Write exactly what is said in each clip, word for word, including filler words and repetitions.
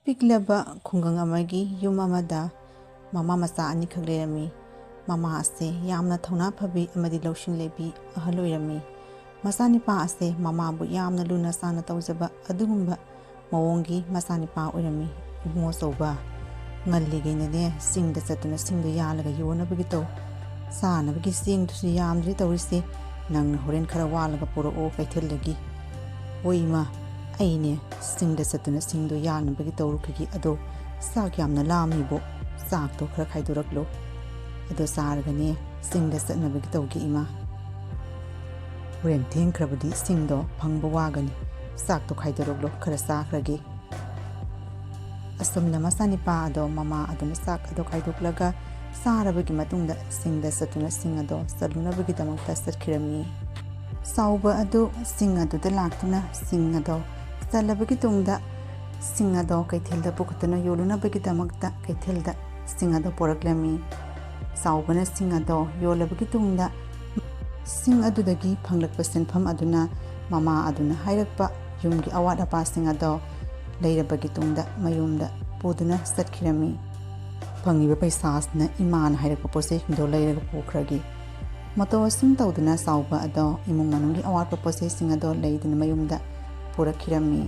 ꯄꯤꯛꯂꯕ ꯈꯨꯡꯒꯪ ꯑꯃꯒꯤ ꯌꯨꯝ ꯑꯃꯗ ꯃꯃꯥ ꯃꯆꯥ ꯑꯅꯤꯈꯛ ꯂꯩꯔꯝꯃꯤ꯫ ꯃꯃꯥ ꯑꯁꯦ ꯌꯥꯝꯅ ꯊꯧꯅꯥ ꯐꯕꯤ ꯑꯃꯗꯤ ꯂꯧꯁꯤꯡ ꯂꯩꯕꯤ ꯑꯍꯜ ꯑꯣꯏꯔꯝꯃꯤ꯫ ꯃꯆꯥꯅꯤꯄꯥ ꯑꯁꯦ ꯃꯃꯥꯕꯨ ꯌꯥꯝꯅ ꯂꯨꯅ ꯆꯥꯟꯅ ꯇꯧꯖꯕ ꯑꯗꯨꯒꯨꯝꯕ ꯃꯑꯣꯡꯒꯤ ꯃꯆꯥꯅꯤꯄꯥ ꯑꯣꯏꯔꯝꯃꯤ꯫ "ꯏꯕꯨꯡꯉꯣ ꯆꯧꯕ, ꯉꯜꯂꯤꯉꯩꯗꯅꯦ ꯆꯤꯡꯗ ꯆꯠꯇꯨꯅ ꯁꯤꯡꯗꯣ ꯌꯥꯜꯂꯒ ꯌꯣꯟꯅꯕꯒꯤ ꯇꯧ꯫ ꯆꯥꯅꯕꯒꯤ ꯆꯦꯡꯗꯨꯁꯨ ꯌꯥꯝꯗ꯭ꯔꯤ ꯇꯧꯔꯤꯁꯦ꯫ ꯅꯪꯅ ꯍꯣꯔꯦꯟ ꯈꯔ ꯋꯥꯠꯂꯒ ꯄꯨꯔꯛꯑꯣ ꯀꯩꯊꯦꯜꯗꯒꯤ꯫" "ꯍꯣꯏ ꯏꯃꯥ, ꯑꯩꯅꯦ ꯆꯤꯡꯗ ꯆꯠꯇꯨꯅ ꯁꯤꯡꯗꯣ ꯌꯥꯜꯅꯕꯒꯤ ꯇꯧꯔꯨꯈꯤꯒꯦ꯫ ꯑꯗꯣ ꯆꯥꯛ ꯌꯥꯝꯅ ꯂꯥꯝꯃꯤꯕꯣ? ꯆꯥꯛꯇꯣ ꯈꯔ ꯈꯥꯏꯗꯣꯔꯛꯂꯣ꯫ ꯑꯗꯣ ꯆꯥꯔꯒꯅꯦ ꯆꯤꯡꯗ ꯆꯠꯅꯕꯒꯤ ꯇꯧꯒꯦ ꯏꯃꯥ꯫ ꯍꯣꯔꯦꯟ ꯊꯦꯡꯈ꯭ꯔꯕꯗꯤ ꯁꯤꯡꯗꯣ ꯐꯪꯕ ꯋꯥꯒꯅꯤ꯫ ꯆꯥꯛꯇꯣ ꯈꯥꯏꯗꯣꯔꯛꯂꯣ, ꯈꯔ ꯆꯥꯈ꯭ꯔꯒꯦ꯫" ꯑꯁꯨꯝꯅ ꯃꯆꯥꯅꯤꯄꯥ ꯑꯗꯣ ꯃꯃꯥ ꯑꯗꯨꯅ ꯆꯥꯛ ꯑꯗꯣ ꯈꯥꯏꯗꯣꯛꯂꯒ ꯆꯥꯔꯕꯒꯤ ꯃꯇꯨꯡꯗ ꯁꯤꯡꯗ ꯆꯠꯇꯨꯅ ꯁꯤꯡ ꯑꯗꯣ ꯆꯜꯂꯨꯅꯕꯒꯤꯗꯃꯛꯇ ꯆꯠꯈꯤꯔꯝꯃꯤ꯫ ꯆꯥꯎꯕ ꯑꯗꯨ ꯁꯤꯡ ꯑꯗꯨꯗ ꯂꯥꯛꯇꯨꯅ ꯁꯤꯡ ꯑꯗꯣ ꯆꯜꯂꯕꯒꯤ ꯇꯨꯡꯗ ꯁꯤꯡ ꯑꯗꯣ ꯀꯩꯊꯦꯜꯗ ꯄꯨꯈꯠꯇꯨꯅ ꯌꯣꯜꯂꯨꯅꯕꯒꯤꯗꯃꯛꯇ ꯀꯩꯊꯦꯜꯗ ꯁꯤꯡ ꯑꯗꯣ ꯄꯣꯔꯛꯂꯝꯃꯤ꯫ ꯆꯥꯎꯕꯅ ꯁꯤꯡ ꯑꯗꯣ ꯌꯣꯜꯂꯕꯒꯤ ꯇꯨꯡꯗ ꯁꯤꯡ ꯑꯗꯨꯗꯒꯤ ꯐꯪꯂꯛꯄ ꯁꯦꯟꯐꯝ ꯑꯗꯨꯅ ꯃꯃꯥ ꯑꯗꯨꯅ ꯍꯥꯏꯔꯛꯄ ꯌꯨꯝꯒꯤ ꯑꯋꯥꯠ ꯑꯄꯥꯁꯤꯡ ꯑꯗꯣ ꯂꯩꯔꯕꯒꯤ ꯇꯨꯡꯗ ꯃꯌꯨꯝꯗ ꯄꯨꯗꯨꯅ ꯆꯠꯈꯤꯔꯝꯃꯤ꯫ ꯐꯪꯉꯤꯕ ꯄꯩꯁꯥꯁꯤꯅ ꯏꯃꯥꯅ ꯍꯥꯏꯔꯛꯄ ꯄꯣꯠ ꯆꯩꯁꯤꯡꯗꯣ ꯂꯩꯔꯒ ꯄꯨꯈ꯭ꯔꯒꯦ꯫ ꯃꯇꯧ ꯑꯁꯨꯝ ꯇꯧꯗꯨꯅ ꯆꯥꯎꯕ ꯑꯗꯣ ꯏꯃꯨꯡ ꯃꯅꯨꯡꯒꯤ ꯑꯋꯥꯠꯄ ꯄꯣꯠ ꯆꯩꯁꯤꯡ ꯑꯗꯣ ꯂꯩꯗꯨꯅ ꯃꯌꯨꯝꯗ ꯄꯨꯔꯛꯈꯤꯔꯝꯃꯤ꯫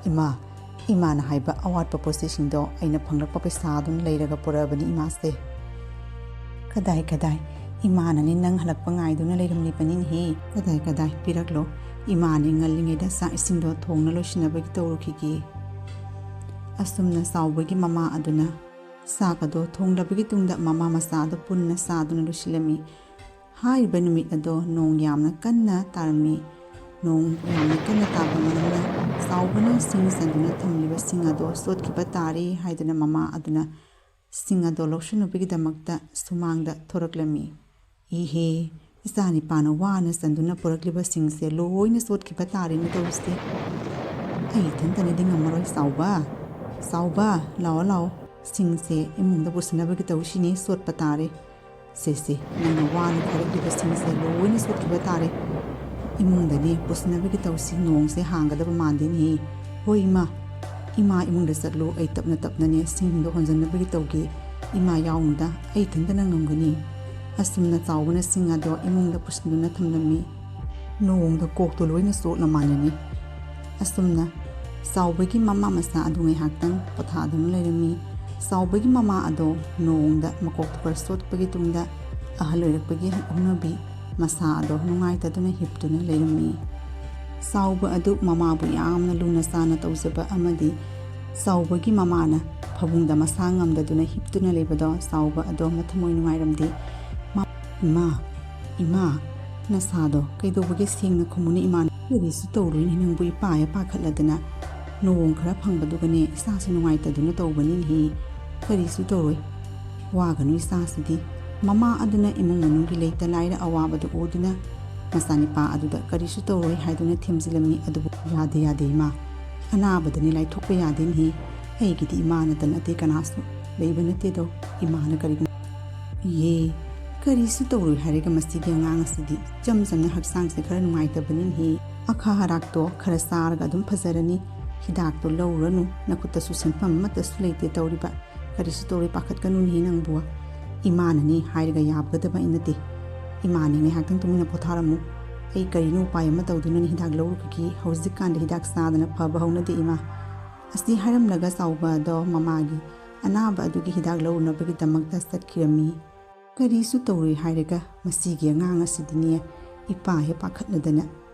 "ꯏꯃꯥ, ꯏꯃꯥꯅ ꯍꯥꯏꯕ ꯑꯋꯥꯠꯄ ꯄꯣꯠ ꯆꯩꯁꯤꯡꯗꯣ ꯑꯩꯅ ꯐꯪꯂꯛꯄ ꯄꯩꯁꯥ ꯑꯗꯨꯅ ꯂꯩꯔꯒ ꯄꯨꯔꯛꯑꯕꯅꯤ ꯏꯃꯥꯁꯦ꯫" "ꯀꯗꯥꯏ, ꯀꯗꯥꯏ, ꯏꯃꯥꯅꯅꯦ ꯅꯪ ꯍꯜꯂꯛꯄ ꯉꯥꯏꯗꯨꯅ ꯂꯩꯔꯝꯂꯤꯕꯅꯤꯅꯦꯍꯦ꯫ ꯀꯗꯥꯏ, ꯀꯗꯥꯏ, ꯄꯤꯔꯛꯂꯣ꯫ ꯏꯃꯥꯅꯦ ꯉꯜꯂꯤꯉꯩꯗ ꯆꯥꯛ ꯏꯁꯤꯡꯗꯣ ꯊꯣꯡꯅ ꯂꯣꯏꯁꯤꯟꯅꯕꯒꯤ ꯇꯧꯔꯨꯈꯤꯒꯦ꯫" ꯑꯁꯨꯝꯅ ꯆꯥꯎꯕꯒꯤ ꯃꯃꯥ ꯑꯗꯨꯅ ꯆꯥꯛ ꯑꯗꯣ ꯊꯣꯡꯂꯕꯒꯤ ꯇꯨꯡꯗ ꯃꯃꯥ ꯃꯆꯥ ꯑꯗꯨ ꯄꯨꯟꯅ ꯆꯥꯗꯨꯅ ꯂꯣꯏꯁꯤꯜꯂꯝꯃꯤ꯫ ꯍꯥꯏꯔꯤꯕ ꯅꯨꯃꯤꯠ ꯑꯗꯣ ꯅꯣꯡ ꯌꯥꯝꯅ ꯀꯟꯅ ꯇꯥꯔꯝꯃꯤ꯫ ꯅꯣꯡ ꯌꯥꯝꯅ ꯀꯟꯅ ꯇꯥꯕ ꯃꯔꯝꯅ ꯆꯥꯎꯕꯅ ꯁꯤꯡ ꯆꯟꯗꯨꯅ ꯊꯝꯂꯤꯕ ꯁꯤꯡ ꯑꯗꯣ ꯆꯣꯠꯈꯤꯕ ꯇꯥꯔꯦ ꯍꯥꯏꯗꯨꯅ ꯃꯃꯥ ꯑꯗꯨꯅ ꯁꯤꯡ ꯑꯗꯣ ꯂꯧꯁꯤꯟꯅꯕꯒꯤꯗꯃꯛꯇ ꯁꯨꯃꯥꯡꯗ ꯊꯣꯔꯛꯂꯝꯃꯤ꯫ "ꯏꯍꯦ, ꯏꯆꯥ ꯅꯤꯄꯥꯅ ꯋꯥꯅ ꯆꯟꯗꯨꯅ ꯄꯨꯔꯛꯂꯤꯕ ꯁꯤꯡꯁꯦ ꯂꯣꯏꯅ ꯆꯣꯠꯈꯤꯕ ꯇꯥꯔꯦꯅꯦ ꯇꯧꯔꯤꯁꯦ꯫ ꯑꯩ ꯏꯊꯟꯇꯅꯗꯤ ꯉꯝꯃꯔꯣꯏ꯫ ꯆꯥꯎꯕ, ꯆꯥꯎꯕ, ꯂꯥꯛꯑꯣ, ꯂꯥꯛꯑꯣ꯫ ꯁꯤꯡꯁꯦ ꯏꯃꯨꯡꯗ ꯄꯨꯁꯤꯟꯅꯕꯒꯤ ꯇꯧꯁꯤꯅꯦ, ꯆꯣꯠꯄ ꯇꯥꯔꯦ꯫ ꯁꯦ, ꯁꯦ, ꯅꯪꯅ ꯋꯥꯅ ꯊꯥꯔꯛꯂꯤꯕꯁꯤꯡꯁꯦ ꯂꯣꯏꯅ ꯆꯣꯠꯈꯤꯕ ꯇꯥꯔꯦ꯫ "ꯏꯃꯨꯡꯗꯅꯦ ꯄꯨꯁꯤꯟꯅꯕꯒꯤ ꯇꯧꯁꯤ, ꯅꯣꯡꯁꯦ ꯍꯥꯡꯒꯗꯕ ꯃꯥꯟꯗꯦꯅꯦꯍꯦ꯫ ꯍꯣꯏ ꯏꯃꯥ, ꯏꯃꯥ ꯏꯃꯨꯡꯗ ꯆꯠꯂꯨ, ꯑꯩ ꯇꯞꯅ ꯇꯞꯅꯅꯦ ꯁꯤꯡꯗꯣ ꯍꯣꯟꯖꯟꯅꯕꯒꯤ ꯇꯧꯒꯦ꯫ ꯏꯃꯥ ꯌꯥꯎꯅꯨꯗ, ꯑꯩ ꯏꯊꯟꯇꯅ ꯉꯝꯒꯅꯤ"꯫ ꯑꯁꯨꯝꯅ ꯆꯥꯎꯕꯅ ꯁꯤꯡ ꯑꯗꯣ ꯏꯃꯨꯡꯗ ꯄꯨꯁꯤꯟꯗꯨꯅ ꯊꯝꯂꯝꯃꯤ꯫ ꯅꯣꯡꯗ ꯀꯣꯛꯇꯣ ꯂꯣꯏꯅ ꯆꯣꯠꯂ ꯃꯥꯟꯅꯅꯤ꯫ ꯑꯁꯨꯝꯅ ꯆꯥꯎꯕꯒꯤ ꯃꯃꯥ ꯃꯆꯥ ꯑꯗꯨ ꯉꯥꯏꯍꯥꯛꯇꯪ ꯄꯣꯊꯥꯗꯨꯅ ꯂꯩꯔꯝꯃꯤ꯫ ꯆꯥꯎꯕꯒꯤ ꯃꯃꯥ ꯑꯗꯣ ꯅꯣꯡꯗ ꯃꯀꯣꯛꯇꯣ ꯈꯔ ꯆꯣꯠꯄꯒꯤ ꯇꯨꯡꯗ ꯑꯍꯜ ꯑꯣꯏꯔꯛꯄꯒꯤ ꯍꯧꯅꯕꯤ ꯃꯁꯥ ꯑꯗꯣ ꯅꯨꯡꯉꯥꯏꯇꯗꯨꯅ ꯍꯤꯞꯇꯨꯅ ꯂꯩꯔꯝꯃꯤ꯫ ꯆꯥꯎꯕ ꯑꯗꯨ ꯃꯃꯥꯕꯨ ꯌꯥꯝꯅ ꯂꯨꯅ ꯆꯥꯅ ꯇꯧꯖꯕ ꯑꯃꯗꯤ ꯆꯥꯎꯕꯒꯤ ꯃꯃꯥꯅ ꯐꯃꯨꯡꯗ ꯃꯁꯥ ꯉꯝꯗꯗꯨꯅ ꯍꯤꯞꯇꯨꯅ ꯂꯩꯕꯗꯣ ꯆꯥꯎꯕ ꯑꯗꯣ ꯃꯊꯃꯣꯏ ꯅꯨꯡꯉꯥꯏꯔꯝꯗꯦ꯫ ꯃꯥ, "ꯏꯃꯥ, ꯏꯃꯥ, ꯅꯁꯥꯗꯣ ꯀꯩꯗꯧꯕꯒꯤ ꯁꯦꯡꯅ ꯈꯨꯝꯃꯨꯅꯦ ꯏꯃꯥ?" "ꯀꯔꯤꯁꯨ ꯇꯧꯔꯣꯏꯅꯦ ꯅꯪꯕꯨ ꯏꯄꯥ ꯍꯦꯛ ꯄꯥꯈꯠꯂꯗꯅ꯫ ꯅꯣꯡ ꯈꯔ ꯐꯪꯕꯗꯨꯒꯅꯦ ꯏꯁꯥꯁꯦ ꯅꯨꯡꯉꯥꯏꯇꯗꯨꯅ ꯇꯧꯕꯅꯤꯅꯦꯍꯦ꯫ ꯀꯔꯤꯁꯨ ꯇꯧꯔꯣꯏ꯫ ꯋꯥꯒꯅꯨ ꯏꯆꯥꯁꯤꯗꯤ"꯫ ꯃꯃꯥ ꯑꯗꯨꯅ ꯏꯃꯨꯡ ꯃꯅꯨꯡꯒꯤ ꯂꯩꯇ ꯂꯥꯏꯔ ꯑꯋꯥꯕꯗꯨ ꯎꯗꯨꯅ ꯃꯆꯥꯅꯤꯄꯥ ꯑꯗꯨꯗ ꯀꯔꯤꯁꯨ ꯇꯧꯔꯣꯏ ꯍꯥꯏꯗꯨꯅ ꯊꯦꯝꯖꯤꯜꯂꯝꯃꯤ꯫ ꯑꯗꯨꯕꯨ "ꯌꯥꯗꯦ, ꯌꯥꯗꯦ ꯏꯃꯥ꯫ ꯑꯅꯥꯕꯗꯅꯤ ꯂꯥꯏꯊꯣꯛꯄ ꯌꯥꯗꯦꯅꯦꯍꯦ꯫ ꯑꯩꯒꯤꯗꯤ ꯏꯃꯥ ꯅꯠꯇꯅ ꯑꯇꯩ ꯀꯅꯥꯁꯨ ꯂꯩꯕ ꯅꯠꯇꯦꯗꯣ"꯫ ꯏꯃꯥꯅ ꯀꯔꯤꯒꯨꯝꯕ ꯏꯌꯦ, ꯀꯔꯤꯁꯨ ꯇꯧꯔꯣꯏ ꯍꯥꯏꯔꯒ ꯃꯁꯤꯒꯤ ꯑꯉꯥꯡ ꯑꯁꯤꯗꯤ ꯏꯆꯝ ꯆꯝꯅ ꯍꯛꯆꯥꯡꯁꯦ ꯈꯔ ꯅꯨꯡꯉꯥꯏꯇꯕꯅꯤꯅꯦꯍꯦ꯫ ꯑꯈꯥ ꯑꯔꯥꯛꯇꯣ ꯈꯔ ꯆꯥꯔꯒ ꯑꯗꯨꯝ ꯐꯖꯔꯅꯤ꯫ ꯍꯤꯗꯥꯛꯇꯣ ꯂꯧꯔꯨꯔꯅꯨ, ꯅꯈꯨꯠꯇꯁꯨ ꯁꯦꯟꯐꯝ ꯑꯃꯠꯇꯁꯨ ꯂꯩꯇꯦ ꯇꯧꯔꯤꯕ꯫ ꯀꯔꯤꯁꯨ ꯇꯧꯔꯣꯏ, ꯄꯥꯈꯠꯀꯅꯨꯅꯦꯍꯦ ꯅꯪꯕꯨ꯫ ꯏꯃꯥꯅꯅꯦ ꯍꯥꯏꯔꯒ ꯌꯥꯕꯒꯗꯕ ꯑꯩ ꯅꯠꯇꯦ꯫ ꯏꯃꯥꯅꯦ ꯉꯥꯏꯍꯥꯛꯇꯪ ꯇꯨꯃꯤꯟꯅ ꯄꯣꯊꯥꯔꯝꯃꯨ꯫ ꯑꯩ ꯀꯔꯤꯅꯣ ꯎꯄꯥꯏ ꯑꯃ ꯇꯧꯗꯨꯅꯅꯦ ꯍꯤꯗꯥꯛ ꯂꯧꯔꯨꯈꯤꯒꯦ꯫ ꯍꯧꯖꯤꯛꯀꯥꯟꯗꯤ ꯍꯤꯗꯥꯛ ꯆꯥꯗꯅ ꯐꯕ ꯍꯧꯅꯗꯦ ꯏꯃꯥ꯫ ꯑꯁꯤ ꯍꯥꯏꯔꯝꯂꯒ ꯆꯥꯎꯕ ꯑꯗꯣ ꯃꯃꯥꯒꯤ ꯑꯅꯥꯕ ꯑꯗꯨꯒꯤ ꯍꯤꯗꯥꯛ ꯂꯧꯔꯨꯅꯕꯒꯤꯗꯃꯛꯇ ꯆꯠꯈꯤꯔꯝꯃꯤ꯫ ꯀꯔꯤꯁꯨ ꯇꯧꯔꯣꯏ ꯍꯥꯏꯔꯒ ꯃꯁꯤꯒꯤ ꯑꯉꯥꯡ ꯑꯁꯤꯗꯤꯅꯦ ꯏꯄꯥ ꯍꯦꯛ ꯄꯥꯈꯠꯂꯗꯅ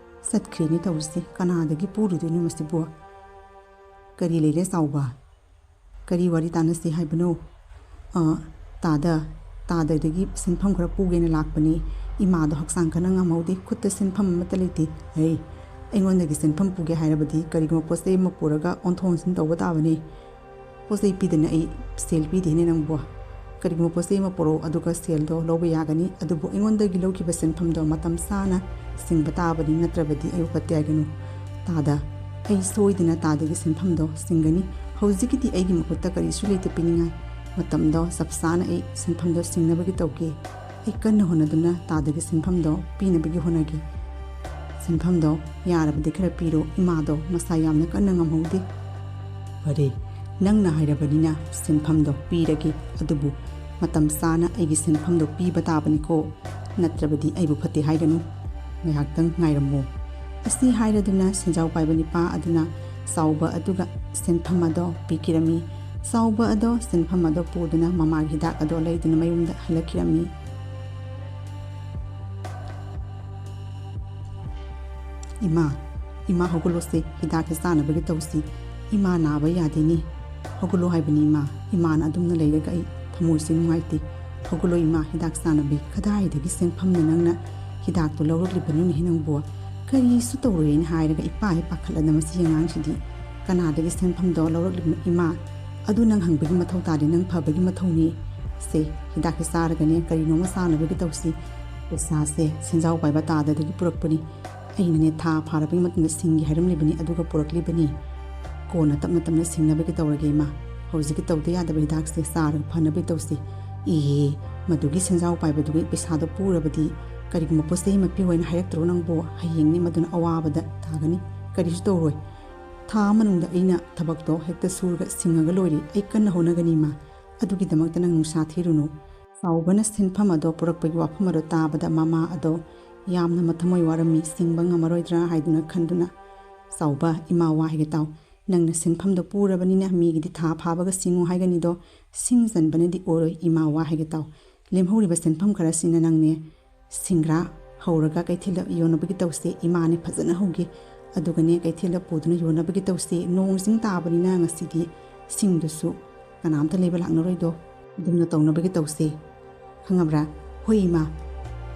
ꯆꯠꯈ꯭ꯔꯦꯅꯦ ꯇꯧꯔꯤꯁꯦ꯫ ꯀꯅꯥꯗꯒꯤ ꯄꯨꯔꯨꯗꯣꯏꯅꯣ ꯃꯁꯤꯕꯨ? ꯀꯔꯤ ꯂꯩꯔꯦ ꯆꯥꯎꯕ? ꯀꯔꯤ ꯋꯥꯔꯤ ꯇꯥꯟꯅꯁꯤ ꯍꯥꯏꯕꯅꯣ? ꯑ, ꯇꯥꯗ, ꯇꯥꯗꯗꯒꯤ ꯁꯦꯟꯐꯝ ꯈꯔ ꯄꯨꯒꯦꯅ ꯂꯥꯛꯄꯅꯤ꯫ ꯏꯃꯥꯗꯣ ꯍꯛꯆꯥꯡ ꯈꯔ ꯉꯝꯍꯧꯗꯦ, ꯈꯨꯠꯇ ꯁꯦꯟꯐꯝ ꯑꯃꯠꯇ ꯂꯩꯇꯦ꯫ ꯍꯩ, ꯑꯩꯉꯣꯟꯗꯒꯤ ꯁꯦꯟꯐꯝ ꯄꯨꯒꯦ ꯍꯥꯏꯔꯕꯗꯤ ꯀꯔꯤꯒꯨꯝꯕ ꯄꯣꯠ ꯆꯩ ꯑꯃ ꯄꯨꯔꯒ ꯑꯣꯟꯊꯣꯛ ꯑꯣꯟꯁꯤꯟ ꯇꯧꯕ ꯇꯥꯕꯅꯤ꯫ ꯄꯣꯠ ꯆꯩ ꯄꯤꯗꯅ ꯑꯩ ꯁꯦꯜ ꯄꯤꯗꯦꯅꯦ ꯅꯪꯕꯨ꯫ ꯀꯔꯤꯒꯨꯝꯕ ꯄꯣꯠ ꯆꯩ ꯑꯃ ꯄꯨꯔꯛꯑꯣ, ꯑꯗꯨꯒ ꯁꯦꯜꯗꯣ ꯂꯧꯕ ꯌꯥꯒꯅꯤ, ꯑꯗꯨꯕꯨ ꯑꯩꯉꯣꯟꯗꯒꯤ ꯂꯧꯈꯤꯕ ꯁꯦꯟꯐꯝꯗꯣ ꯃꯇꯝ ꯆꯥꯅ ꯁꯤꯡꯕ ꯇꯥꯕꯅꯤ, ꯅꯠꯇ꯭ꯔꯕꯗꯤ ꯑꯩ ꯎꯄꯠꯇ ꯍꯥꯏꯒꯅꯨ꯫ ꯇꯥꯗ, ꯑꯩ ꯁꯣꯏꯗꯅ ꯇꯥꯗꯒꯤ ꯁꯦꯟꯐꯝꯗꯣ ꯁꯤꯡꯒꯅꯤ꯫ ꯍꯧꯖꯤꯛꯀꯤꯗꯤ ꯑꯩꯒꯤ ꯃꯈꯨꯠꯇ ꯀꯔꯤꯁꯨ ꯂꯩꯇꯦ ꯄꯤꯅꯤꯡꯉꯥꯏ꯫ ꯃꯇꯝꯗꯣ ꯆꯞ ꯆꯥꯅ ꯑꯩ ꯁꯦꯟꯐꯝꯗꯣ ꯁꯤꯡꯅꯕꯒꯤ ꯇꯧꯒꯦ꯫ ꯑꯩ ꯀꯟꯅ ꯍꯣꯠꯅꯗꯨꯅ ꯇꯥꯗꯒꯤ ꯁꯦꯟꯐꯝꯗꯣ ꯄꯤꯅꯕꯒꯤ ꯍꯣꯠꯅꯒꯦ꯫ "ꯁꯦꯟꯐꯝꯗꯣ ꯌꯥꯔꯕꯗꯤ ꯈꯔ ꯄꯤꯔꯣ, ꯏꯃꯥꯗꯣ ꯃꯁꯥ ꯌꯥꯝꯅ ꯀꯟꯅ ꯉꯝꯍꯧꯗꯦ"꯫ "ꯐꯔꯦ, ꯅꯪꯅ ꯍꯥꯏꯔꯕꯅꯤꯅ ꯁꯦꯟꯐꯝꯗꯣ ꯄꯤꯔꯒꯦ, ꯑꯗꯨꯕꯨ ꯃꯇꯝ ꯆꯥꯅ ꯑꯩꯒꯤ ꯁꯦꯟꯐꯝꯗꯣ ꯄꯤꯕ ꯇꯥꯕꯅꯤꯀꯣ, ꯅꯠꯇ꯭ꯔꯕꯗꯤ ꯑꯩꯕꯨ ꯐꯠꯇꯦ ꯍꯥꯏꯒꯅꯨ꯫ ꯉꯥꯏꯍꯥꯛꯇꯪ ꯉꯥꯏꯔꯝꯃꯣ"꯫ ꯑꯁꯤ ꯍꯥꯏꯔꯗꯨꯅ ꯁꯦꯟꯖꯥꯎ ꯄꯥꯏꯕ ꯅꯤꯄꯥ ꯑꯗꯨꯅ ꯆꯥꯎꯕ ꯑꯗꯨꯒ ꯁꯦꯟꯐꯝ ꯑꯗꯣ ꯄꯤꯈꯤꯔꯝꯃꯤ꯫ ꯆꯥꯎꯕ ꯑꯗꯣ ꯁꯦꯟꯐꯝ ꯑꯗꯣ ꯄꯨꯗꯨꯅ ꯃꯃꯥꯒꯤ ꯍꯤꯗꯥꯛ ꯑꯗꯣ ꯂꯩꯗꯨꯅ ꯃꯌꯨꯝꯗ ꯍꯜꯂꯛꯈꯤꯔꯝꯃꯤ꯫ "ꯏꯃꯥ, ꯏꯃꯥ ꯍꯧꯒꯠꯂꯣꯁꯦ, ꯍꯤꯗꯥꯛꯁꯦ ꯆꯥꯅꯕꯒꯤ ꯇꯧꯁꯤ꯫ ꯏꯃꯥ ꯅꯥꯕ ꯌꯥꯗꯦꯅꯦ꯫ ꯍꯧꯒꯠꯂꯣ ꯍꯥꯏꯕꯅꯤ ꯏꯃꯥ, ꯏꯃꯥꯅ ꯑꯗꯨꯝꯅ ꯂꯩꯔꯒ ꯑꯩ ꯊꯃꯣꯏꯁꯦ ꯅꯨꯡꯉꯥꯏꯇꯦ꯫ ꯍꯧꯒꯠꯂꯣ ꯏꯃꯥ, ꯍꯤꯗꯥꯛ ꯆꯥꯅꯕꯤ"꯫ "ꯀꯗꯥꯏꯗꯒꯤ ꯁꯦꯟꯐꯝꯅ ꯅꯪꯅ ꯍꯤꯗꯥꯛꯇꯣ ꯂꯧꯔꯛꯂꯤꯕꯅꯣꯅꯦꯍꯦ ꯅꯪꯕꯨ? ꯀꯔꯤꯁꯨ ꯇꯧꯔꯣꯏꯅ ꯍꯥꯏꯔꯒ ꯏꯄꯥ ꯍꯦꯛ ꯄꯥꯈꯠꯂꯗ ꯃꯁꯤ ꯑꯉꯥꯡꯁꯤꯗꯤ꯫ ꯀꯅꯥꯗꯒꯤ ꯁꯦꯟꯐꯝꯗꯣ ꯂꯧꯔꯛꯂꯤꯕꯅꯣ ꯏꯃꯥ? ꯑꯗꯨ ꯅꯪ ꯍꯪꯕꯒꯤ ꯃꯊꯧ ꯇꯥꯗꯦ, ꯅꯪ ꯐꯕꯒꯤ ꯃꯊꯧꯅꯤ꯫ ꯁꯦ, ꯍꯤꯗꯥꯛꯁꯦ ꯆꯥꯔꯒꯅꯦ ꯀꯔꯤꯅꯣꯃ ꯆꯥꯅꯕꯒꯤ ꯇꯧꯁꯤ꯫ ꯄꯩꯁꯥꯁꯦ ꯁꯦꯟꯖꯥꯎ ꯄꯥꯏꯕ ꯇꯥꯗꯗꯒꯤ ꯄꯨꯔꯛꯄꯅꯤ꯫ ꯑꯩꯅꯅꯦ ꯊꯥ ꯐꯥꯔꯕꯒꯤ ꯃꯇꯨꯡꯗ ꯁꯤꯡꯒꯦ ꯍꯥꯏꯔꯝꯂꯤꯕꯅꯤ, ꯑꯗꯨꯒ ꯄꯨꯔꯛꯂꯤꯕꯅꯤ꯫ ꯀꯣꯟꯅ ꯇꯞꯅ ꯇꯞꯅ ꯁꯤꯡꯅꯕꯒꯤ ꯇꯧꯔꯒꯦ ꯏꯃꯥ꯫ ꯍꯧꯖꯤꯛꯀꯤ ꯇꯧꯗ ꯌꯥꯗꯕ ꯍꯤꯗꯥꯛꯁꯦ ꯆꯥꯔꯒ ꯐꯅꯕꯒꯤ ꯇꯧꯁꯤ"꯫ "ꯏꯍꯦ, ꯃꯗꯨꯒꯤ ꯁꯦꯟꯖꯥꯎ ꯄꯥꯏꯕꯗꯨꯒꯤ ꯄꯩꯁꯥꯗꯣ ꯄꯨꯔꯕꯗꯤ ꯀꯔꯤꯒꯨꯝꯕ ꯄꯣꯠ ꯆꯩ ꯑꯃ ꯄꯤꯌꯨ ꯍꯥꯏꯅ ꯍꯥꯏꯔꯛꯇ꯭ꯔꯣ ꯅꯪꯕꯨ? ꯍꯌꯦꯡꯅꯦ ꯃꯗꯨꯅ ꯑꯋꯥꯕꯗ ꯇꯥꯒꯅꯤ"꯫ "ꯀꯔꯤꯁꯨ ꯇꯧꯔꯣꯏ꯫ ꯊꯥ ꯃꯅꯨꯡꯗ ꯑꯩꯅ ꯊꯕꯛꯇꯣ ꯍꯦꯛꯇ ꯁꯨꯔꯒ ꯁꯤꯡꯉꯒ ꯂꯣꯏꯔꯦ꯫ ꯑꯩ ꯀꯟꯅ ꯍꯣꯠꯅꯒꯅꯤ ꯏꯃꯥ꯫ ꯑꯗꯨꯒꯤꯗꯃꯛꯇ ꯅꯪ ꯅꯨꯡꯁꯥ ꯊꯤꯔꯨꯅꯨ"꯫ ꯆꯥꯎꯕꯅ ꯁꯦꯟꯐꯝ ꯑꯗꯣ ꯄꯨꯔꯛꯄꯒꯤ ꯋꯥꯐꯝ ꯑꯗꯣ ꯇꯥꯕꯗ ꯃꯃꯥ ꯑꯗꯣ ꯌꯥꯝꯅ ꯃꯊꯃꯣꯏ ꯋꯥꯔꯝꯃꯤ, ꯁꯤꯡꯕ ꯉꯝꯃꯔꯣꯏꯗ꯭ꯔꯥ ꯍꯥꯏꯗꯨꯅ ꯈꯟꯗꯨꯅ, "ꯆꯥꯎꯕ, ꯏꯃꯥ ꯋꯥ ꯍꯥꯏꯒꯦ ꯇꯥꯎ꯫ ꯅꯪꯅ ꯁꯦꯟꯐꯝꯗꯣ ꯄꯨꯔꯕꯅꯤꯅ ꯃꯤꯒꯤꯗꯤ ꯊꯥ ꯐꯥꯕꯒ ꯁꯤꯡꯉꯨ ꯍꯥꯏꯒꯅꯤꯗꯣ, ꯁꯤꯡ ꯆꯟꯕꯅꯗꯤ ꯑꯣꯏꯔꯣꯏ, ꯏꯃꯥ ꯋꯥ ꯍꯥꯏꯒꯦ ꯇꯥꯎ꯫ ꯂꯦꯝꯍꯧꯔꯤꯕ ꯁꯦꯟꯐꯝ ꯈꯔꯁꯤꯅ ꯅꯪꯅꯦ ꯁꯤꯡꯒ꯭ꯔꯥ ꯍꯧꯔꯒ ꯀꯩꯊꯦꯜꯗ ꯌꯣꯟꯅꯕꯒꯤ ꯇꯧꯁꯦ, ꯏꯃꯥꯅꯦ ꯐꯖꯅ ꯍꯧꯒꯦ꯫ ꯑꯗꯨꯒꯅꯦ ꯀꯩꯊꯦꯜꯗ ꯄꯨꯗꯨꯅ ꯌꯣꯟꯅꯕꯒꯤ ꯇꯧꯁꯦ꯫ ꯅꯣꯡ ꯏꯁꯤꯡ ꯇꯥꯕꯅꯤꯅ ꯉꯁꯤꯗꯤ ꯁꯤꯡꯗꯨꯁꯨ ꯀꯅꯥꯝꯇ ꯂꯩꯕ ꯂꯥꯛꯅꯔꯣꯏꯗꯣ꯫ ꯑꯗꯨꯝꯅ ꯇꯧꯅꯕꯒꯤ ꯇꯧꯁꯦ꯫ ꯈꯪꯉꯕ꯭ꯔꯥ?" "ꯍꯣꯏ ꯏꯃꯥ,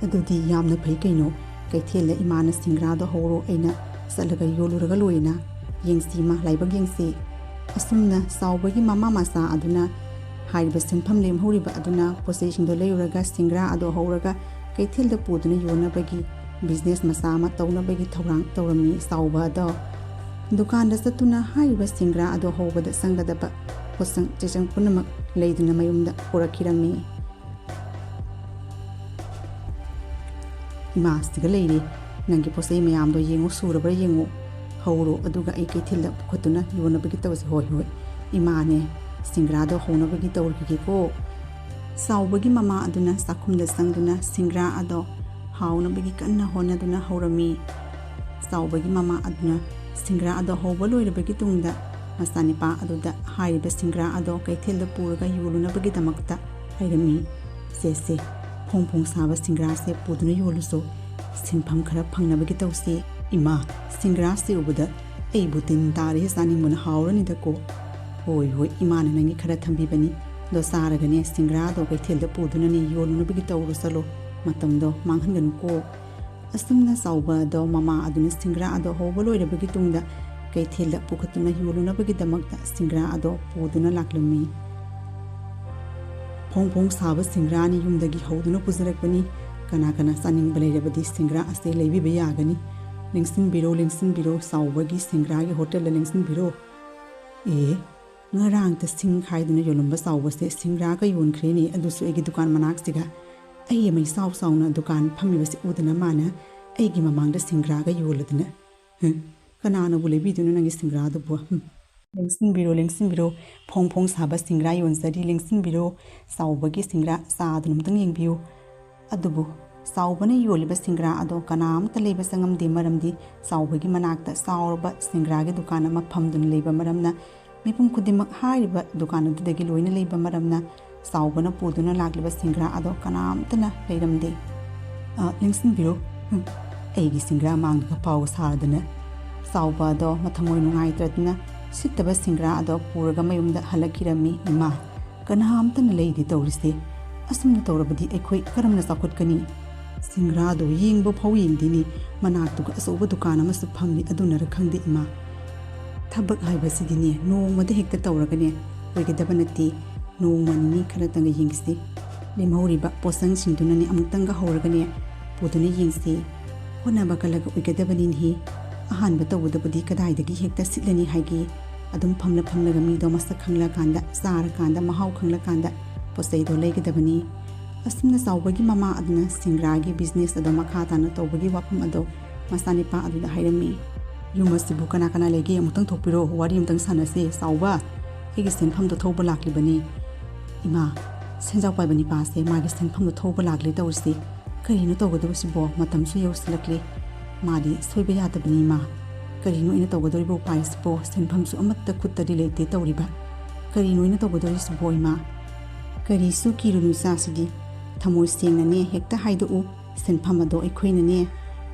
ꯑꯗꯨꯗꯤ ꯌꯥꯝꯅ ꯐꯩ ꯀꯩꯅꯣ꯫ ꯀꯩꯊꯦꯜꯗ ꯏꯃꯥꯅ ꯁꯤꯡꯒ꯭ꯔꯥꯗꯣ ꯍꯧꯔꯣ, ꯑꯩꯅ ꯆꯠꯂꯒ ꯌꯣꯜꯂꯨꯔꯒ ꯂꯣꯏꯔꯦꯅ꯫ ꯌꯦꯡꯁꯤ ꯏꯃꯥ, ꯂꯥꯏꯕꯛ ꯌꯦꯡꯁꯤ"꯫ ꯑꯁꯨꯝꯅ ꯆꯥꯎꯕꯒꯤ ꯃꯃꯥ ꯃꯆꯥ ꯑꯗꯨꯅ ꯍꯥꯏꯔꯤꯕ ꯁꯦꯟꯐꯝ ꯂꯦꯝꯍꯧꯔꯤꯕ ꯑꯗꯨꯅ ꯄꯣꯠꯆꯩꯁꯤꯡꯗꯣ ꯂꯩꯔꯨꯔꯒ ꯁꯤꯡꯒ꯭ꯔꯥ ꯑꯗꯣ ꯍꯧꯔꯒ ꯀꯩꯊꯦꯜꯗ ꯄꯨꯗꯨꯅ ꯌꯣꯟꯅꯕꯒꯤ business ꯃꯆꯥ ꯑꯃ ꯇꯧꯅꯕꯒꯤ ꯊꯧꯔꯥꯡ ꯇꯧꯔꯝꯃꯤ ꯆꯥꯎꯕ ꯑꯗꯣ꯫ ꯗꯨꯀꯥꯟꯗ ꯆꯠꯇꯨꯅ ꯍꯥꯏꯔꯤꯕ ꯁꯤꯡꯒ꯭ꯔꯥ ꯑꯗꯣ ꯍꯧꯕꯗ ꯆꯪꯒꯗꯕ ꯄꯣꯠꯆꯪ ꯆꯩꯆꯪ ꯄꯨꯝꯅꯃꯛ ꯂꯩꯗꯨꯅ ꯃꯌꯨꯝꯗ ꯄꯨꯔꯛꯈꯤꯔꯝꯃꯤ꯫ "ꯏꯃꯥ, ꯁꯤꯗ ꯂꯩꯔꯦ꯫ ꯅꯪꯒꯤ ꯄꯣꯠ ꯆꯩ ꯃꯌꯥꯝꯗꯣ ꯌꯦꯡꯉꯨ, ꯁꯨꯔꯕ꯭ꯔꯥ ꯌꯦꯡꯉꯨ, ꯍꯧꯔꯣ, ꯑꯗꯨꯒ ꯑꯩ ꯀꯩꯊꯦꯜꯗ ꯄꯨꯈꯠꯇꯨꯅ ꯌꯣꯟꯅꯕꯒꯤ ꯇꯧꯁꯤ꯫ ꯍꯣꯏ, ꯍꯣꯏ, ꯏꯃꯥꯅꯦ, ꯁꯤꯡꯒ꯭ꯔꯥꯗꯣ ꯍꯧꯅꯕꯒꯤ ꯇꯧꯔꯈꯤꯒꯦꯀꯣ꯫ ꯆꯥꯎꯕꯒꯤ ꯃꯃꯥ ꯑꯗꯨꯅ ꯆꯥꯛꯈꯨꯝꯗ ꯆꯪꯗꯨꯅ ꯁꯤꯡꯒ꯭ꯔꯥ ꯑꯗꯣ ꯍꯥꯎꯅꯕꯒꯤ ꯀꯟꯅ ꯍꯣꯠꯅꯗꯨꯅ ꯍꯧꯔꯝꯃꯤ꯫ ꯆꯥꯎꯕꯒꯤ ꯃꯃꯥ ꯑꯗꯨꯅ ꯁꯤꯡꯒ꯭ꯔꯥ ꯑꯗꯣ ꯍꯧꯕ ꯂꯣꯏꯔꯕꯒꯤ ꯇꯨꯡꯗ ꯃꯆꯥꯅꯤꯄꯥ ꯑꯗꯨꯗ ꯍꯥꯏꯔꯤꯕ ꯁꯤꯡꯒ꯭ꯔꯥ ꯑꯗꯣ ꯀꯩꯊꯦꯜꯗ ꯄꯨꯔꯒ ꯌꯣꯜꯂꯨꯅꯕꯒꯤꯗꯃꯛꯇ ꯍꯥꯏꯔꯝꯃꯤ꯫ "ꯁꯦ, ꯁꯦ, ꯐꯣꯡ ꯐꯣꯡ ꯁꯥꯕ ꯁꯤꯡꯒ꯭ꯔꯥꯁꯦ ꯄꯨꯗꯨꯅ ꯌꯣꯜꯂꯨꯁꯨ, ꯁꯦꯟꯐꯝ ꯈꯔ ꯐꯪꯅꯕꯒꯤ ꯇꯧꯁꯤ꯫ ꯏꯃꯥ, ꯁꯤꯡꯒ꯭ꯔꯥꯁꯦ ꯎꯕꯗ ꯑꯩꯕꯨ ꯇꯤꯟ ꯇꯥꯔꯦ, ꯆꯥꯅꯤꯡꯕꯅ ꯍꯥꯎꯔꯅꯤꯗꯀꯣ꯫ ꯍꯣꯏ, ꯍꯣꯏ, ꯏꯃꯥꯅ ꯅꯪꯒꯤ ꯈꯔ ꯊꯝꯕꯤꯕꯅꯤ꯫ ꯑꯗꯣ ꯆꯥꯔꯒꯅꯦ, ꯁꯤꯡꯒ꯭ꯔꯥꯗꯣ ꯀꯩꯊꯦꯜꯗ ꯄꯨꯗꯨꯅꯅꯦ ꯌꯣꯜꯂꯨꯅꯕꯒꯤ ꯇꯧꯔꯨ ꯆꯠꯂꯣ꯫ ꯃꯇꯝꯗꯣ ꯃꯥꯡꯍꯟꯒꯅꯨꯀꯣ꯫" ꯑꯁꯨꯝꯅ ꯆꯥꯎꯕ ꯑꯗꯣ ꯃꯃꯥ ꯑꯗꯨꯅ ꯁꯤꯡꯒ꯭ꯔꯥ ꯑꯗꯣ ꯍꯧꯕ ꯂꯣꯏꯔꯕꯒꯤ ꯇꯨꯡꯗ ꯀꯩꯊꯦꯜꯗ ꯄꯨꯈꯠꯇꯨꯅ ꯌꯣꯜꯂꯨꯅꯕꯒꯤꯗꯃꯛꯇ ꯁꯤꯡꯒ꯭ꯔꯥ ꯑꯗꯣ ꯄꯨꯗꯨꯅ ꯂꯥꯛꯂꯝꯃꯤ꯫ "ꯐꯣꯡ ꯐꯣꯡ ꯁꯥꯕ ꯁꯤꯡꯒ꯭ꯔꯥꯅꯤ, ꯌꯨꯝꯗꯒꯤ ꯍꯧꯗꯨꯅ ꯄꯨꯖꯔꯛꯄꯅꯤ꯫ ꯀꯅꯥ ꯀꯅꯥ ꯆꯥꯅꯤꯡꯕ ꯂꯩꯔꯕꯗꯤ ꯁꯤꯡꯒ꯭ꯔꯥ ꯑꯁꯦ ꯂꯩꯕꯤꯕ ꯌꯥꯒꯅꯤ꯫ ꯂꯦꯡꯁꯤꯟꯕꯤꯔꯣ, ꯂꯦꯡꯁꯤꯟꯕꯤꯔꯣ, ꯆꯥꯎꯕꯒꯤ ꯁꯤꯡꯒ꯭ꯔꯥꯒꯤ ꯍꯣꯇꯦꯜꯗ ꯂꯦꯡꯁꯤꯟꯕꯤꯔꯣ꯫" ꯑꯦ, ꯉꯔꯥꯡꯇ ꯁꯤꯡ ꯈꯥꯏꯗꯨꯅ ꯌꯣꯜꯂꯝꯕ ꯆꯥꯎꯕꯁꯦ ꯁꯤꯡꯒ꯭ꯔꯥꯒ ꯌꯣꯟꯈ꯭ꯔꯦꯅꯦ, ꯑꯗꯨꯁꯨ ꯑꯩꯒꯤ ꯗꯨꯀꯥꯟ ꯃꯅꯥꯛꯁꯤꯒ꯫ ꯑꯩ ꯑꯃ ꯏꯆꯥꯎ ꯆꯥꯎꯅ ꯗꯨꯀꯥꯟ ꯐꯝꯃꯤꯕꯁꯤ ꯎꯗꯅ ꯃꯥꯅ ꯑꯩꯒꯤ ꯃꯃꯥꯡꯗ ꯁꯤꯡꯒ꯭ꯔꯥꯒ ꯌꯣꯜꯂꯗꯅ꯫ ꯍꯝ, ꯀꯅꯥꯅꯕꯨ ꯂꯩꯕꯤꯗꯣꯏꯅꯣ ꯅꯪꯒꯤ ꯁꯤꯡꯒ꯭ꯔꯥꯗꯨꯕꯨ? ꯍꯝ꯫ "ꯂꯦꯡꯁꯤꯟꯕꯤꯔꯣ, ꯂꯦꯡꯁꯤꯟꯕꯤꯔꯣ, ꯐꯣꯡ ꯐꯣꯡ ꯁꯥꯕ ꯁꯤꯡꯒ꯭ꯔꯥ ꯌꯣꯟꯖꯔꯤ, ꯂꯦꯡꯁꯤꯟꯕꯤꯔꯣ꯫ ꯆꯥꯎꯕꯒꯤ ꯁꯤꯡꯒ꯭ꯔꯥ ꯆꯥꯗꯨꯅ ꯑꯃꯨꯛꯇꯪ ꯌꯦꯡꯕꯤꯌꯨ꯫" ꯑꯗꯨꯕꯨ ꯆꯥꯎꯕꯅ ꯌꯣꯜꯂꯤꯕ ꯁꯤꯡꯒ꯭ꯔꯥ ꯑꯗꯣ ꯀꯅꯥꯝꯇ ꯂꯩꯕ ꯆꯪꯉꯝꯗꯦ, ꯃꯔꯝꯗꯤ ꯆꯥꯎꯕꯒꯤ ꯃꯅꯥꯛꯇ ꯆꯥꯎꯔꯕ ꯁꯤꯡꯒ꯭ꯔꯥꯒꯤ ꯗꯨꯀꯥꯟ ꯑꯃ ꯐꯝꯗꯨꯅ ꯂꯩꯕ ꯃꯔꯝꯅ꯫ ꯃꯤꯄꯨꯝ ꯈꯨꯗꯤꯡꯃꯛ ꯍꯥꯏꯔꯤꯕ ꯗꯨꯀꯥꯟ ꯑꯗꯨꯗꯒꯤ ꯂꯣꯏꯅ ꯂꯩꯕ ꯃꯔꯝꯅ ꯆꯥꯎꯕꯅ ꯄꯨꯗꯨꯅ ꯂꯥꯛꯂꯤꯕ ꯁꯤꯡꯒ꯭ꯔꯥ ꯑꯗꯣ ꯀꯅꯥꯝꯇꯅ ꯂꯩꯔꯝꯗꯦ꯫ "ꯑ, ꯂꯦꯡꯁꯤꯟꯕꯤꯔꯣ꯫ ꯍꯝ, ꯑꯩꯒꯤ ꯁꯤꯡꯒ꯭ꯔꯥ ꯃꯥꯡꯗꯒ ꯄꯥꯎ ꯁꯥꯔꯗꯅ꯫" ꯆꯥꯎꯕ ꯑꯗꯣ ꯃꯊꯃꯣꯏ ꯅꯨꯡꯉꯥꯏꯇ꯭ꯔꯗꯨꯅ ꯁꯤꯠꯇꯕ ꯁꯤꯡꯒ꯭ꯔꯥ ꯑꯗꯣ ꯄꯨꯔꯒ ꯃꯌꯨꯝꯗ ꯍꯜꯂꯛꯈꯤꯔꯝꯃꯤ꯫ "ꯏꯃꯥ, ꯀꯅꯥꯝꯇꯅ ꯂꯩꯗꯦ ꯇꯧꯔꯤꯁꯦ꯫ ꯑꯁꯨꯝꯅ ꯇꯧꯔꯕꯗꯤ ꯑꯩꯈꯣꯏ ꯀꯔꯝꯅ ꯆꯥꯎꯈꯠꯀꯅꯤ? ꯁꯤꯡꯒ꯭ꯔꯥꯗꯣ ꯌꯦꯡꯕ ꯐꯥꯎ ꯌꯦꯡꯗꯦꯅꯦ, ꯃꯅꯥꯛꯇꯨꯒ ꯑꯆꯧꯕ ꯗꯨꯀꯥꯟ ꯑꯃꯁꯨ ꯐꯝꯃꯤ, ꯑꯗꯨꯅꯔ ꯈꯪꯗꯦ ꯏꯃꯥ꯫ ꯊꯕꯛ ꯍꯥꯏꯕꯁꯤꯗꯤꯅꯦ, ꯅꯣꯡꯃꯗ ꯍꯦꯛꯇ ꯇꯧꯔꯒꯅꯦ ꯑꯣꯏꯒꯗꯕ ꯅꯠꯇꯦ, ꯅꯣꯡꯃ ꯅꯤꯅꯤ ꯈꯔꯇꯪꯒ ꯌꯦꯡꯁꯤ꯫ ꯂꯦꯝꯍꯧꯔꯤꯕ ꯄꯣꯠꯆꯪꯁꯤꯡꯗꯨꯅꯅꯦ ꯑꯃꯨꯛꯇꯪꯒ ꯍꯧꯔꯒꯅꯦ ꯄꯨꯗꯨꯅ ꯌꯦꯡꯁꯤ꯫ ꯍꯣꯠꯅꯕ ꯀꯜꯂꯒ ꯑꯣꯏꯒꯗꯕꯅꯤꯅꯦꯍꯦ꯫ ꯑꯍꯥꯟꯕ ꯇꯧꯕꯗꯕꯨꯗꯤ ꯀꯗꯥꯏꯗꯒꯤ ꯍꯦꯛꯇ ꯁꯤꯠꯂꯅꯤ ꯍꯥꯏꯒꯦ? ꯑꯗꯨꯝ ꯐꯝꯂ ꯐꯝꯂꯒ ꯃꯤꯗꯣ ꯃꯁꯛ ꯈꯪꯂꯀꯥꯟꯗ, ꯆꯥꯔꯀꯥꯟꯗ, ꯃꯍꯥꯎ ꯈꯪꯂꯀꯥꯟꯗ ꯄꯣꯠ ꯆꯩꯗꯣ ꯂꯩꯒꯗꯕꯅꯤ꯫ ꯑꯁꯨꯝꯅ ꯆꯥꯎꯕꯒꯤ ꯃꯃꯥ ꯑꯗꯨꯅ ꯁꯤꯡꯒ꯭ꯔꯥꯒꯤ ꯕꯤꯖꯤꯅꯦꯁ ꯑꯗꯣ ꯃꯈꯥ ꯇꯥꯅ ꯇꯧꯕꯒꯤ ꯋꯥꯐꯝ ꯑꯗꯣ ꯃꯆꯥꯅꯤꯄꯥ ꯑꯗꯨꯗ ꯍꯥꯏꯔꯝꯃꯤ꯫ "ꯌꯨꯝ ꯑꯁꯤꯕꯨ ꯀꯅꯥ ꯀꯅꯥ ꯂꯩꯒꯦ? ꯑꯃꯨꯛꯇꯪ ꯊꯣꯛꯄꯤꯔꯣ, ꯋꯥꯔꯤ ꯑꯃꯇꯪ ꯁꯥꯟꯅꯁꯦ꯫ ꯆꯥꯎꯕ, ꯑꯩꯒꯤ ꯁꯦꯟꯐꯝꯗꯣ ꯊꯧꯕ ꯂꯥꯛꯂꯤꯕꯅꯤ꯫" "ꯏꯃꯥ, ꯁꯦꯟꯖꯥꯎ ꯄꯥꯏꯕ ꯅꯤꯄꯥꯁꯦ ꯃꯥꯒꯤ ꯁꯦꯟꯐꯝꯗꯣ ꯊꯧꯕ ꯂꯥꯛꯂꯦ ꯇꯧꯔꯤꯁꯤ꯫ ꯀꯔꯤꯅꯣ ꯇꯧꯒꯗꯕꯁꯤꯕꯣ? ꯃꯇꯝꯁꯨ ꯌꯧꯁꯤꯜꯂꯛꯂꯦ꯫ ꯃꯥꯗꯤ ꯁꯣꯏꯕ ꯌꯥꯗꯕꯅꯤ, ꯏꯃꯥ꯫ ꯀꯔꯤꯅꯣ ꯑꯩꯅ ꯇꯧꯒꯗꯧꯔꯤꯕ ꯎꯄꯥꯏꯁꯤꯕꯣ? ꯁꯦꯟꯐꯝꯁꯨ ꯑꯃꯠꯇ ꯈꯨꯠꯇꯗꯤ ꯂꯩꯇꯦ ꯇꯧꯔꯤꯕ꯫ ꯀꯔꯤꯅꯣ ꯑꯩꯅ ꯇꯧꯒꯗꯧꯔꯤꯁꯤꯕꯣ, ꯏꯃꯥ?" "ꯀꯔꯤꯁꯨ ꯀꯤꯔꯨꯅꯨ, ꯏꯆꯥꯁꯤꯗꯤ꯫ ꯊꯃꯣꯏ ꯁꯦꯡꯅꯅꯦ ꯍꯦꯛꯇ ꯍꯥꯏꯗꯣꯛꯎ꯫ ꯁꯦꯟꯐꯝ ꯑꯗꯣ ꯑꯩꯈꯣꯏꯅꯅꯦ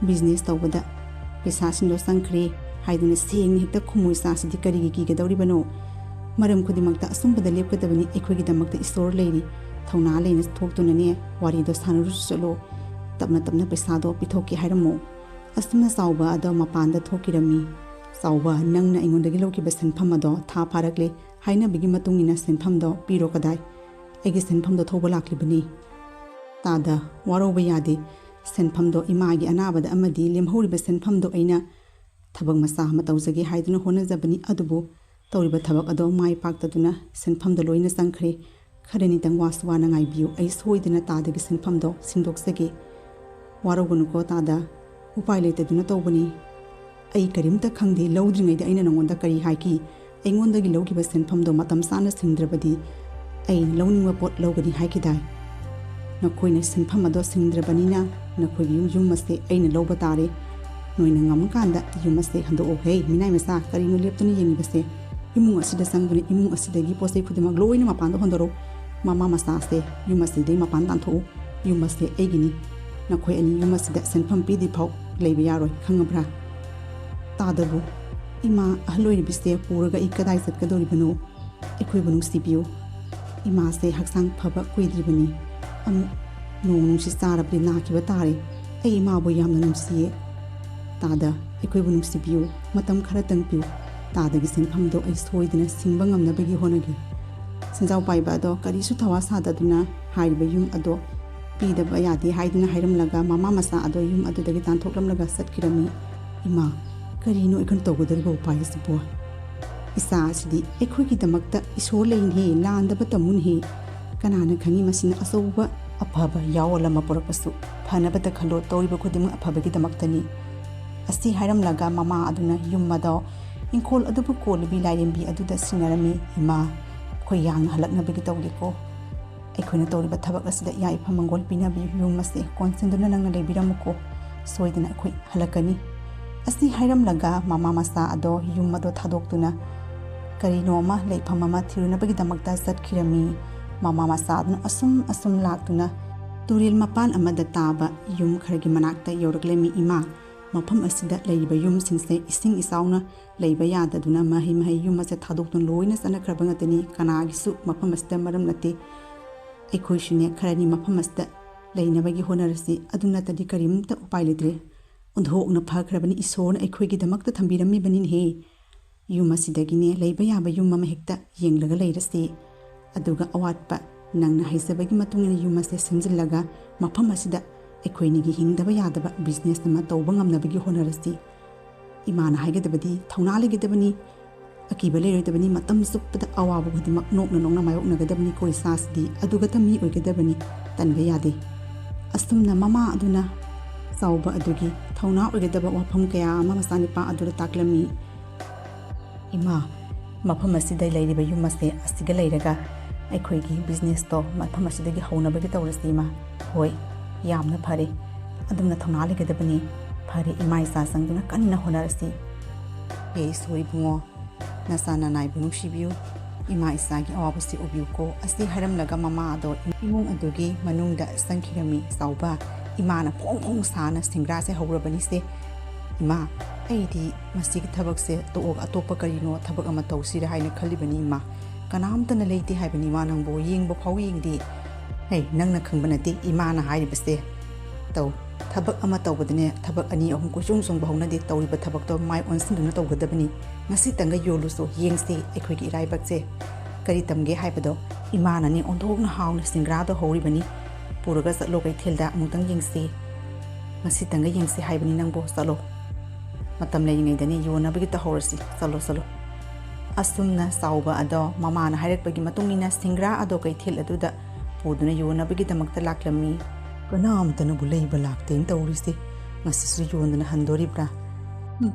ꯕꯤꯖꯤꯅꯦꯁ ꯇꯧꯕꯗ ꯄꯩꯁꯥꯁꯤꯡꯗꯣ ꯆꯪꯈ꯭ꯔꯦ ꯍꯥꯏꯗꯨꯅ ꯁꯦꯡꯅ ꯍꯦꯛꯇ ꯈꯨꯝꯃꯨ, ꯏꯆꯥꯁꯤꯗꯤ꯫ ꯀꯔꯤꯒꯤ ꯀꯤꯒꯗꯧꯔꯤꯕꯅꯣ? ꯃꯔꯝ ꯈꯨꯗꯤꯡꯃꯛꯇ ꯑꯆꯨꯝꯕꯗ ꯂꯦꯞꯀꯗꯕꯅꯤ꯫ ꯑꯩꯈꯣꯏꯒꯤꯗꯃꯛꯇ ꯏꯁꯣꯔ ꯂꯩꯔꯤ꯫ ꯊꯧꯅꯥ ꯂꯩꯅ ꯊꯣꯛꯇꯨꯅꯅꯦ ꯋꯥꯔꯤꯗꯣ ꯁꯥꯟꯅꯔꯨꯆꯣ ꯆꯠꯂꯣ꯫ ꯇꯞꯅ ꯇꯞꯅ ꯄꯩꯁꯥꯗꯣ ꯄꯤꯊꯣꯛꯀꯦ ꯍꯥꯏꯔꯝꯃꯨ꯫" ꯑꯁꯨꯝꯅ ꯆꯥꯎꯕ ꯑꯗꯣ ꯃꯄꯥꯟꯗ ꯊꯣꯛꯈꯤꯔꯝꯃꯤ꯫ "ꯆꯥꯎꯕ, ꯅꯪꯅ ꯑꯩꯉꯣꯟꯗꯒꯤ ꯂꯧꯈꯤꯕ ꯁꯦꯟꯐꯝ ꯑꯗꯣ ꯊꯥ ꯐꯥꯔꯛꯂꯦ꯫ ꯍꯥꯏꯅꯕꯒꯤ ꯃꯇꯨꯡ ꯏꯟꯅ ꯁꯦꯟꯐꯝꯗꯣ ꯄꯤꯔꯣ꯫ ꯀꯗꯥꯏ? ꯑꯩꯒꯤ ꯁꯦꯟꯐꯝꯗꯣ ꯊꯧꯕ ꯂꯥꯛꯂꯤꯕꯅꯤ꯫" "ꯇꯥꯗ, ꯋꯥꯔꯧꯕ ꯌꯥꯗꯦ꯫ ꯁꯦꯟꯐꯝꯗꯣ ꯏꯃꯥꯒꯤ ꯑꯅꯥꯕꯗ ꯑꯃꯗꯤ ꯂꯦꯝꯍꯧꯔꯤꯕ ꯁꯦꯟꯐꯝꯗꯣ ꯑꯩꯅ ꯊꯕꯛ ꯃꯆꯥ ꯑꯃ ꯇꯧꯖꯒꯦ ꯍꯥꯏꯗꯨꯅ ꯍꯣꯠꯅꯖꯕꯅꯤ꯫ ꯑꯗꯨꯕꯨ ꯇꯧꯔꯤꯕ ꯊꯕꯛ ꯑꯗꯣ ꯃꯥꯏ ꯄꯥꯛꯇꯗꯨꯅ ꯁꯦꯟꯐꯝꯗꯣ ꯂꯣꯏꯅ ꯆꯪꯈ꯭ꯔꯦ꯫ ꯈꯔꯅꯤꯇꯪ ꯋꯥꯁꯨ ꯋꯥꯅ ꯉꯥꯏꯕꯤꯌꯨ꯫ ꯑꯩ ꯁꯣꯏꯗꯅ ꯇꯥꯗꯒꯤ ꯁꯦꯟꯐꯝꯗꯣ ꯁꯤꯟꯗꯣꯛꯆꯒꯦ꯫" "ꯋꯥꯔꯧꯒꯅꯨꯀꯣ ꯇꯥꯗ꯫ ꯎꯄꯥꯏ ꯂꯩꯇꯗꯨꯅ ꯇꯧꯕꯅꯤ꯫ ꯑꯩ ꯀꯔꯤꯝꯇ ꯈꯪꯗꯦ꯫ ꯂꯧꯗ꯭ꯔꯤꯉꯩꯗ ꯑꯩꯅ ꯅꯉꯣꯟꯗ ꯀꯔꯤ ꯍꯥꯏꯈꯤ? ꯑꯩꯉꯣꯟꯗꯒꯤ ꯂꯧꯈꯤꯕ ꯁꯦꯟꯐꯝꯗꯣ ꯃꯇꯝ ꯆꯥꯅ ꯁꯤꯡꯗ꯭ꯔꯕꯗꯤ ꯑꯩꯅ ꯂꯧꯅꯤꯡꯕ ꯄꯣꯠ ꯂꯧꯒꯅꯤ ꯍꯥꯏꯈꯤꯗꯥꯏ? ꯅꯈꯣꯏꯅ ꯁꯦꯟꯐꯝ ꯑꯗꯣ ꯁꯤꯡꯗ꯭ꯔꯕꯅꯤꯅ ꯅꯈꯣꯏꯒꯤ ꯌꯨꯝ, ꯌꯨꯝ ꯑꯁꯦ ꯑꯩꯅ ꯂꯧꯕ ꯇꯥꯔꯦ꯫ ꯅꯣꯏꯅ ꯉꯝꯀꯥꯟꯗ ꯌꯨꯝ ꯑꯁꯦ ꯍꯟꯗꯣꯛꯑꯣ꯫ ꯍꯦ, ꯃꯤꯅꯥꯏ ꯃꯆꯥ, ꯀꯔꯤꯅꯣ ꯂꯦꯞꯇꯨꯅ ꯌꯦꯡꯂꯤꯕꯁꯦ? ꯏꯃꯨꯡ ꯑꯁꯤꯗ ꯆꯪꯗꯨꯅ ꯏꯃꯨꯡ ꯑꯁꯤꯗꯒꯤ ꯄꯣꯠ ꯆꯩ ꯈꯨꯗꯤꯡꯃꯛ ꯂꯣꯏꯅ ꯃꯄꯥꯟꯗ ꯍꯣꯟꯗꯣꯔꯛꯎ꯫ ꯃꯃꯥ ꯃꯆꯥꯁꯦ ꯌꯨꯝ ꯑꯁꯤꯗꯒꯤ ꯃꯄꯥꯟ ꯇꯥꯟꯊꯣꯛꯎ꯫ ꯌꯨꯝ ꯑꯁꯦ ꯑꯩꯒꯤꯅꯤ꯫ ꯅꯈꯣꯏ ꯑꯅꯤ ꯌꯨꯝ ꯑꯁꯤꯗ ꯁꯦꯟꯐꯝ ꯄꯤꯗ꯭ꯔꯤ ꯐꯥꯎ ꯂꯩꯕ ꯌꯥꯔꯣꯏ, ꯈꯪꯉꯕ꯭ꯔꯥ?" "ꯇꯥꯗꯕꯨ, ꯏꯃꯥ ꯑꯍꯜ ꯑꯣꯏꯔꯤꯕꯁꯦ ꯄꯨꯔꯒ ꯑꯩ ꯀꯗꯥꯏ ꯆꯠꯀꯗꯧꯔꯤꯕꯅꯣ? ꯑꯩꯈꯣꯏꯕꯨ ꯅꯨꯡꯁꯤꯕꯤꯌꯨ꯫ ꯏꯃꯥꯁꯦ ꯍꯛꯆꯥꯡ ꯐꯕ ꯀꯨꯏꯗ꯭ꯔꯤꯕꯅꯤ꯫ ꯑꯃꯨꯛ ꯅꯣꯡ ꯅꯨꯡꯁꯤꯠ ꯆꯥꯔꯕꯗꯤ ꯅꯥꯈꯤꯕ ꯇꯥꯔꯦ꯫ ꯑꯩ ꯏꯃꯥꯕꯨ ꯌꯥꯝꯅ ꯅꯨꯡꯁꯤꯌꯦ꯫ ꯇꯥꯗ, ꯑꯩꯈꯣꯏꯕꯨ ꯅꯨꯡꯁꯤꯕꯤꯌꯨ꯫ ꯃꯇꯝ ꯈꯔꯇꯪ ꯄꯤꯌꯨ꯫ ꯇꯥꯗꯒꯤ ꯁꯦꯟꯐꯝꯗꯣ ꯑꯩ ꯁꯣꯏꯗꯅ ꯁꯤꯡꯕ ꯉꯝꯅꯕꯒꯤ ꯍꯣꯠꯅꯒꯦ꯫" ꯁꯦꯟꯖꯥꯎ ꯄꯥꯏꯕ ꯑꯗꯣ ꯀꯔꯤꯁꯨ ꯊꯋꯥ ꯁꯥꯗꯗꯨꯅ ꯍꯥꯏꯔꯤꯕ ꯌꯨꯝ ꯑꯗꯣ ꯄꯤꯗꯕ ꯌꯥꯗꯦ ꯍꯥꯏꯗꯨꯅ ꯍꯥꯏꯔꯝꯂꯒ ꯃꯃꯥ ꯃꯆꯥ ꯑꯗꯣ ꯌꯨꯝ ꯑꯗꯨꯗꯒꯤ ꯇꯥꯟꯊꯣꯛꯂꯝꯂꯒ ꯆꯠꯈꯤꯔꯝꯃꯤ꯫ "ꯏꯃꯥ, ꯀꯔꯤꯅꯣ ꯑꯩꯈꯣꯏꯅ ꯇꯧꯒꯗꯧꯔꯤꯕ ꯎꯄꯥꯏ ꯑꯁꯤꯕꯣ? ꯏꯆꯥ ꯑꯁꯤꯗꯤ ꯑꯩꯈꯣꯏꯒꯤꯗꯃꯛꯇ ꯏꯁꯣꯔ ꯂꯩꯅꯦ, ꯂꯥꯟꯗꯕ ꯇꯝꯃꯨꯅꯦ꯫ ꯀꯅꯥꯅ ꯈꯪꯉꯤ ꯃꯁꯤꯅ ꯑꯆꯧꯕ ꯑꯐꯕ ꯌꯥꯑꯣꯜ ꯑꯃ ꯄꯨꯔꯛꯄꯁꯨ ꯐꯅꯕꯗ ꯈꯜꯂꯣ, ꯇꯧꯔꯤꯕ ꯈꯨꯗꯤꯡꯃꯛ ꯑꯐꯕꯒꯤꯗꯃꯛꯇꯅꯤ꯫ ꯑꯁꯤ ꯍꯥꯏꯔꯝꯂꯒ ꯃꯃꯥ ꯑꯗꯨꯅ ꯌꯨꯝ ꯑꯗꯣ ꯏꯪꯈꯣꯜ ꯑꯗꯨꯕꯨ ꯀꯣꯜꯂꯤꯕꯤ ꯂꯥꯏꯔꯦꯝꯕꯤ ꯑꯗꯨꯗ ꯁꯤꯟꯅꯔꯝꯃꯤ꯫ "ꯏꯃꯥ, ꯑꯩꯈꯣꯏ ꯌꯥꯡꯅ ꯍꯜꯂꯛꯅꯕꯒꯤ ꯇꯧꯒꯦꯀꯣ꯫ ꯑꯩꯈꯣꯏꯅ ꯇꯧꯔꯤꯕ ꯊꯕꯛ ꯑꯁꯤꯗ ꯌꯥꯏꯐ ꯃꯪꯒꯣꯜ ꯄꯤꯅꯕꯤꯌꯨ, ꯌꯨꯝ ꯑꯁꯦ ꯀꯣꯟꯁꯤꯟꯗꯨꯅ ꯅꯪꯅ ꯂꯩꯕꯤꯔꯝꯃꯨꯀꯣ꯫ ꯁꯣꯏꯗꯅ ꯑꯩꯈꯣꯏ ꯍꯜꯂꯛꯀꯅꯤ"꯫ ꯑꯁꯤ ꯍꯥꯏꯔꯝꯂꯒ ꯃꯃꯥ ꯃꯆꯥ ꯑꯗꯣ ꯌꯨꯝ ꯑꯗꯣ ꯊꯥꯗꯣꯛꯇꯨꯅ ꯀꯔꯤꯅꯣ ꯑꯃ ꯂꯩꯐꯝ ꯑꯃ ꯊꯤꯔꯨꯅꯕꯒꯤꯗꯃꯛꯇ ꯆꯠꯈꯤꯔꯝꯃꯤ꯫ ꯃꯃꯥ ꯃꯆꯥ ꯑꯗꯨꯅ ꯑꯁꯨꯝ ꯑꯁꯨꯝ ꯂꯥꯛꯇꯨꯅ ꯇꯨꯔꯦꯜ ꯃꯄꯥꯟ ꯑꯃꯗ ꯇꯥꯕ ꯌꯨꯝ ꯈꯔꯒꯤ ꯃꯅꯥꯛꯇ ꯌꯧꯔꯛꯂꯝꯃꯤ꯫ "ꯏꯃꯥ, ꯃꯐꯝ ꯑꯁꯤꯗ ꯂꯩꯔꯤꯕ ꯌꯨꯝꯁꯤꯡꯁꯦ ꯏꯁꯤꯡ ꯏꯆꯥꯎꯅ ꯂꯩꯕ ꯌꯥꯗꯗꯨꯅ ꯃꯍꯩ ꯃꯍꯩ ꯌꯨꯝ ꯑꯁꯦ ꯊꯥꯗꯣꯛꯇꯨꯅ ꯂꯣꯏꯅ ꯆꯠꯅꯈ꯭ꯔꯕ ꯉꯥꯛꯇꯅꯤ꯫ ꯀꯅꯥꯒꯤꯁꯨ ꯃꯐꯝ ꯑꯁꯤꯗ ꯃꯔꯝ ꯅꯠꯇꯦ꯫ ꯑꯩꯈꯣꯏꯁꯨꯅꯦ ꯈꯔꯅꯤ ꯃꯐꯝ ꯑꯁꯤꯗ ꯂꯩꯅꯕꯒꯤ ꯍꯣꯠꯅꯔꯁꯤ, ꯑꯗꯨ ꯅꯠꯇꯗꯤ ꯀꯔꯤꯝꯇ ꯎꯄꯥꯏ ꯂꯩꯇ꯭ꯔꯦ꯫ ꯑꯣꯟꯊꯣꯛꯅ ꯐꯈ꯭ꯔꯕꯅꯤ, ꯏꯁꯣꯔꯅ ꯑꯩꯈꯣꯏꯒꯤꯗꯃꯛꯇ ꯊꯝꯕꯤꯔꯝꯃꯤꯕꯅꯤꯅꯦꯍꯦ꯫ ꯌꯨꯝ ꯑꯁꯤꯗꯒꯤꯅꯦ ꯂꯩꯕ ꯌꯥꯕ ꯌꯨꯝ ꯑꯃ ꯍꯦꯛꯇ ꯌꯦꯡꯂꯒ ꯂꯩꯔꯁꯤ꯫ ꯑꯗꯨꯒ ꯑꯋꯥꯠꯄ ꯅꯪꯅ ꯍꯩꯖꯕꯒꯤ ꯃꯇꯨꯡ ꯏꯟꯅ ꯌꯨꯝ ꯑꯁꯦ ꯁꯦꯝꯖꯤꯜꯂꯒ ꯃꯐꯝ ꯑꯁꯤꯗ ꯑꯩꯈꯣꯏꯅꯤꯒꯤ ꯍꯤꯡꯗꯕ ꯌꯥꯗꯕ ꯕꯤꯖꯤꯅꯦꯁ ꯑꯃ ꯇꯧꯕ ꯉꯝꯅꯕꯒꯤ ꯍꯣꯠꯅꯔꯁꯤ"꯫ ꯏꯃꯥꯅ ꯍꯥꯏꯒꯗꯕꯗꯤ ꯊꯧꯅꯥ ꯂꯩꯒꯗꯕꯅꯤ, ꯑꯀꯤꯕ ꯂꯩꯔꯣꯏꯗꯕꯅꯤ, ꯃꯇꯝ ꯆꯨꯞꯄꯗ ꯑꯋꯥꯕ ꯈꯨꯗꯤꯡꯃꯛ ꯅꯣꯛꯅ ꯅꯣꯛꯅ ꯃꯥꯌꯣꯛꯅꯒꯗꯕꯅꯤ, ꯑꯩꯈꯣꯏ ꯏꯆꯥꯁꯤꯗꯤ ꯑꯗꯨꯒꯇ ꯃꯤ ꯑꯣꯏꯒꯗꯕꯅꯤ, ꯇꯟꯕ ꯌꯥꯗꯦ꯫ ꯑꯁꯨꯝꯅ ꯃꯃꯥ ꯑꯗꯨꯅ ꯆꯥꯎꯕ ꯑꯗꯨꯒꯤ ꯊꯧꯅꯥ ꯑꯣꯏꯒꯗꯕ ꯋꯥꯐꯝ ꯀꯌꯥ ꯑꯃ ꯃꯆꯥꯅꯨꯄꯥ ꯑꯗꯨꯗ ꯇꯥꯛꯂꯝꯃꯤ꯫ "ꯏꯃꯥ, ꯃꯐꯝ ꯑꯁꯤꯗ ꯂꯩꯔꯤꯕ ꯌꯨꯝ ꯑꯁꯦ ꯑꯁꯤꯒ ꯂꯩꯔꯒ ꯑꯩꯈꯣꯏꯒꯤ ꯕꯤꯖꯤꯅꯦꯁꯇꯣ ꯃꯐꯝ ꯑꯁꯤꯗꯒꯤ ꯍꯧꯅꯕꯒꯤ ꯇꯧꯔꯁꯤ ꯏꯃꯥ"꯫ "ꯍꯣꯏ, ꯌꯥꯝꯅ ꯐꯔꯦ, ꯑꯗꯨꯝꯅ ꯊꯧꯅꯥ ꯂꯩꯒꯗꯕꯅꯤ꯫ ꯐꯔꯦ, ꯏꯃꯥ ꯏꯆꯥ ꯆꯪꯗꯨꯅ ꯀꯟꯅ ꯍꯣꯠꯅꯔꯁꯤ"꯫ "ꯍꯦ ꯏꯁꯣꯔ ꯏꯕꯨꯡꯉꯣ, ꯅꯆꯥ ꯅꯅꯥꯏꯕꯨ ꯅꯨꯡꯁꯤꯕꯤꯌꯨ, ꯏꯃꯥ ꯏꯆꯥꯒꯤ ꯑꯋꯥꯕꯁꯤ ꯎꯕꯤꯌꯨꯀꯣ"꯫ ꯑꯁꯤ ꯍꯥꯏꯔꯝꯂꯒ ꯃꯃꯥ ꯑꯗꯣ ꯏꯃꯨꯡ ꯑꯗꯨꯒꯤ ꯃꯅꯨꯡꯗ ꯆꯪꯈꯤꯔꯝꯃꯤ꯫ "ꯆꯥꯎꯕ, ꯏꯃꯥꯅ ꯐꯣꯡ ꯐꯣꯡ ꯁꯥꯅ ꯁꯤꯡꯒ꯭ꯔꯥꯁꯦ ꯍꯧꯔꯕꯅꯤꯁꯦ"꯫ "ꯏꯃꯥ, ꯑꯩꯗꯤ ꯃꯁꯤꯒꯤ ꯊꯕꯛꯁꯦ ꯇꯣꯛꯑꯒ ꯑꯇꯣꯞꯄ ꯀꯔꯤꯅꯣ ꯊꯕꯛ ꯑꯃ ꯇꯧꯁꯤꯔꯥ ꯍꯥꯏꯅ ꯈꯜꯂꯤꯕꯅꯤ ꯏꯃꯥ꯫ ꯀꯅꯥꯝꯇꯅ ꯂꯩꯇꯦ ꯍꯥꯏꯕꯅꯤ ꯏꯃꯥ, ꯅꯪꯕꯨ ꯌꯦꯡꯕ ꯐꯥꯎ ꯌꯦꯡꯗꯦ"꯫ "ꯍꯦ, ꯅꯪꯅ ꯈꯪꯕ ꯅꯠꯇꯦ ꯏꯃꯥꯅ ꯍꯥꯏꯔꯤꯕꯁꯦ꯫ ꯇꯧ, ꯊꯕꯛ ꯑꯃ ꯇꯧꯕꯗꯅꯦ ꯊꯕꯛ ꯑꯅꯤ ꯑꯍꯨꯝ ꯀꯣꯏꯆꯣꯡ ꯆꯣꯡꯕ ꯍꯧꯅꯗꯦ, ꯇꯧꯔꯤꯕ ꯊꯕꯛꯇꯣ ꯃꯥꯏ ꯑꯣꯟꯁꯤꯟꯗꯨꯅ ꯇꯧꯒꯗꯕꯅꯤ꯫ ꯉꯁꯤꯇꯪꯒ ꯌꯣꯜꯂꯨꯁꯨ, ꯌꯦꯡꯁꯤ ꯑꯩꯈꯣꯏꯒꯤ ꯏꯔꯥꯏꯕꯛꯁꯦ꯫ ꯀꯔꯤ ꯇꯝꯒꯦ ꯍꯥꯏꯕꯗꯣ ꯏꯃꯥꯅꯅꯦ ꯑꯣꯟꯊꯣꯛꯅ ꯍꯥꯎꯅ ꯁꯤꯡꯒ꯭ꯔꯥꯗꯣ ꯍꯧꯔꯤꯕꯅꯤ꯫ ꯄꯨꯔꯒ ꯆꯠꯂꯣ ꯀꯩꯊꯦꯜꯗ, ꯑꯃꯨꯛꯇꯪ ꯌꯦꯡꯁꯤ꯫ ꯉꯁꯤꯇꯪꯒ ꯌꯦꯡꯁꯤ ꯍꯥꯏꯕꯅꯤ ꯅꯪꯕꯨ, ꯆꯠꯂꯣ꯫ ꯃꯇꯝ ꯂꯩꯔꯤꯉꯩꯗꯅꯦ ꯌꯣꯟꯅꯕꯒꯤ ꯇꯧꯍꯧꯔꯁꯤ, ꯆꯠꯂꯣ, ꯆꯠꯂꯣ"꯫ ꯑꯁꯨꯝꯅ ꯆꯥꯎꯕ ꯑꯗꯣ ꯃꯃꯥꯅ ꯍꯥꯏꯔꯛꯄꯒꯤ ꯃꯇꯨꯡ ꯏꯟꯅ ꯁꯤꯡꯒ꯭ꯔꯥ ꯑꯗꯣ ꯀꯩꯊꯦꯜ ꯑꯗꯨꯗ ꯄꯨꯗꯨꯅ ꯌꯣꯟꯅꯕꯒꯤꯗꯃꯛꯇ ꯂꯥꯛꯂꯝꯃꯤ꯫ "ꯀꯅꯥꯝꯇꯅꯕꯨ ꯂꯩꯕ ꯂꯥꯛꯇꯦꯅ ꯇꯧꯔꯤꯁꯦ, ꯉꯁꯤꯁꯨ ꯌꯣꯟꯗꯅ ꯍꯟꯗꯣꯔꯤꯕ꯭ꯔꯥ? ꯍꯨꯝ,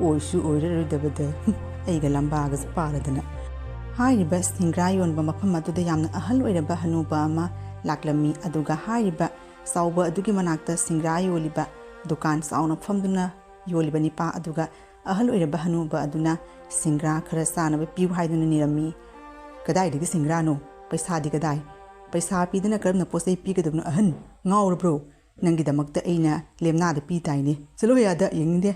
ꯑꯣꯏꯁꯨ ꯑꯣꯏꯔꯔꯣꯏꯗꯕꯗ, ꯍꯨꯝ, ꯑꯩꯒ ꯂꯝꯕꯥꯒꯁꯨ ꯄꯥꯔꯗꯅ"꯫ ꯍꯥꯏꯔꯤꯕ ꯁꯤꯡꯒ꯭ꯔꯥ ꯌꯣꯟꯕ ꯃꯐꯝ ꯑꯗꯨꯗ ꯌꯥꯝꯅ ꯑꯍꯜ ꯑꯣꯏꯔꯕ ꯍꯅꯨꯕ ꯑꯃ ꯂꯥꯛꯂꯝꯃꯤ, ꯑꯗꯨꯒ ꯍꯥꯏꯔꯤꯕ ꯆꯥꯎꯕ ꯑꯗꯨꯒꯤ ꯃꯅꯥꯛꯇ ꯁꯤꯡꯒ꯭ꯔꯥ ꯌꯣꯜꯂꯤꯕ ꯗꯨꯀꯥꯟ ꯆꯥꯎꯅ ꯐꯝꯗꯨꯅ ꯌꯣꯜꯂꯤꯕ ꯅꯤꯄꯥ ꯑꯗꯨꯒ ꯑꯍꯜ ꯑꯣꯏꯔꯕ ꯍꯅꯨꯕ ꯑꯗꯨꯅ ꯁꯤꯡꯒ꯭ꯔꯥ ꯈꯔ ꯆꯥꯅꯕ ꯄꯤꯌꯨ ꯍꯥꯏꯗꯨꯅ ꯅꯤꯔꯝꯃꯤ꯫ "ꯀꯗꯥꯏꯗꯒꯤ ꯁꯤꯡꯒ꯭ꯔꯥꯅꯣ? ꯄꯩꯁꯥꯗꯤ ꯀꯗꯥꯏ? ꯄꯩꯁꯥ ꯄꯤꯗꯅ ꯀꯔꯝꯅ ꯄꯣꯠ ꯆꯩ ꯄꯤꯒꯗꯕꯅꯣ ꯑꯍꯟ? ꯉꯥꯎꯔꯕ꯭ꯔꯣ? ꯅꯪꯒꯤꯗꯃꯛꯇ ꯑꯩꯅ ꯂꯦꯝꯅꯥꯗ ꯄꯤ ꯇꯥꯏꯅꯦ꯫ ꯆꯠꯂꯣ ꯍꯦ ꯑꯥꯗ, ꯌꯦꯡꯅꯤꯡꯗꯦ"꯫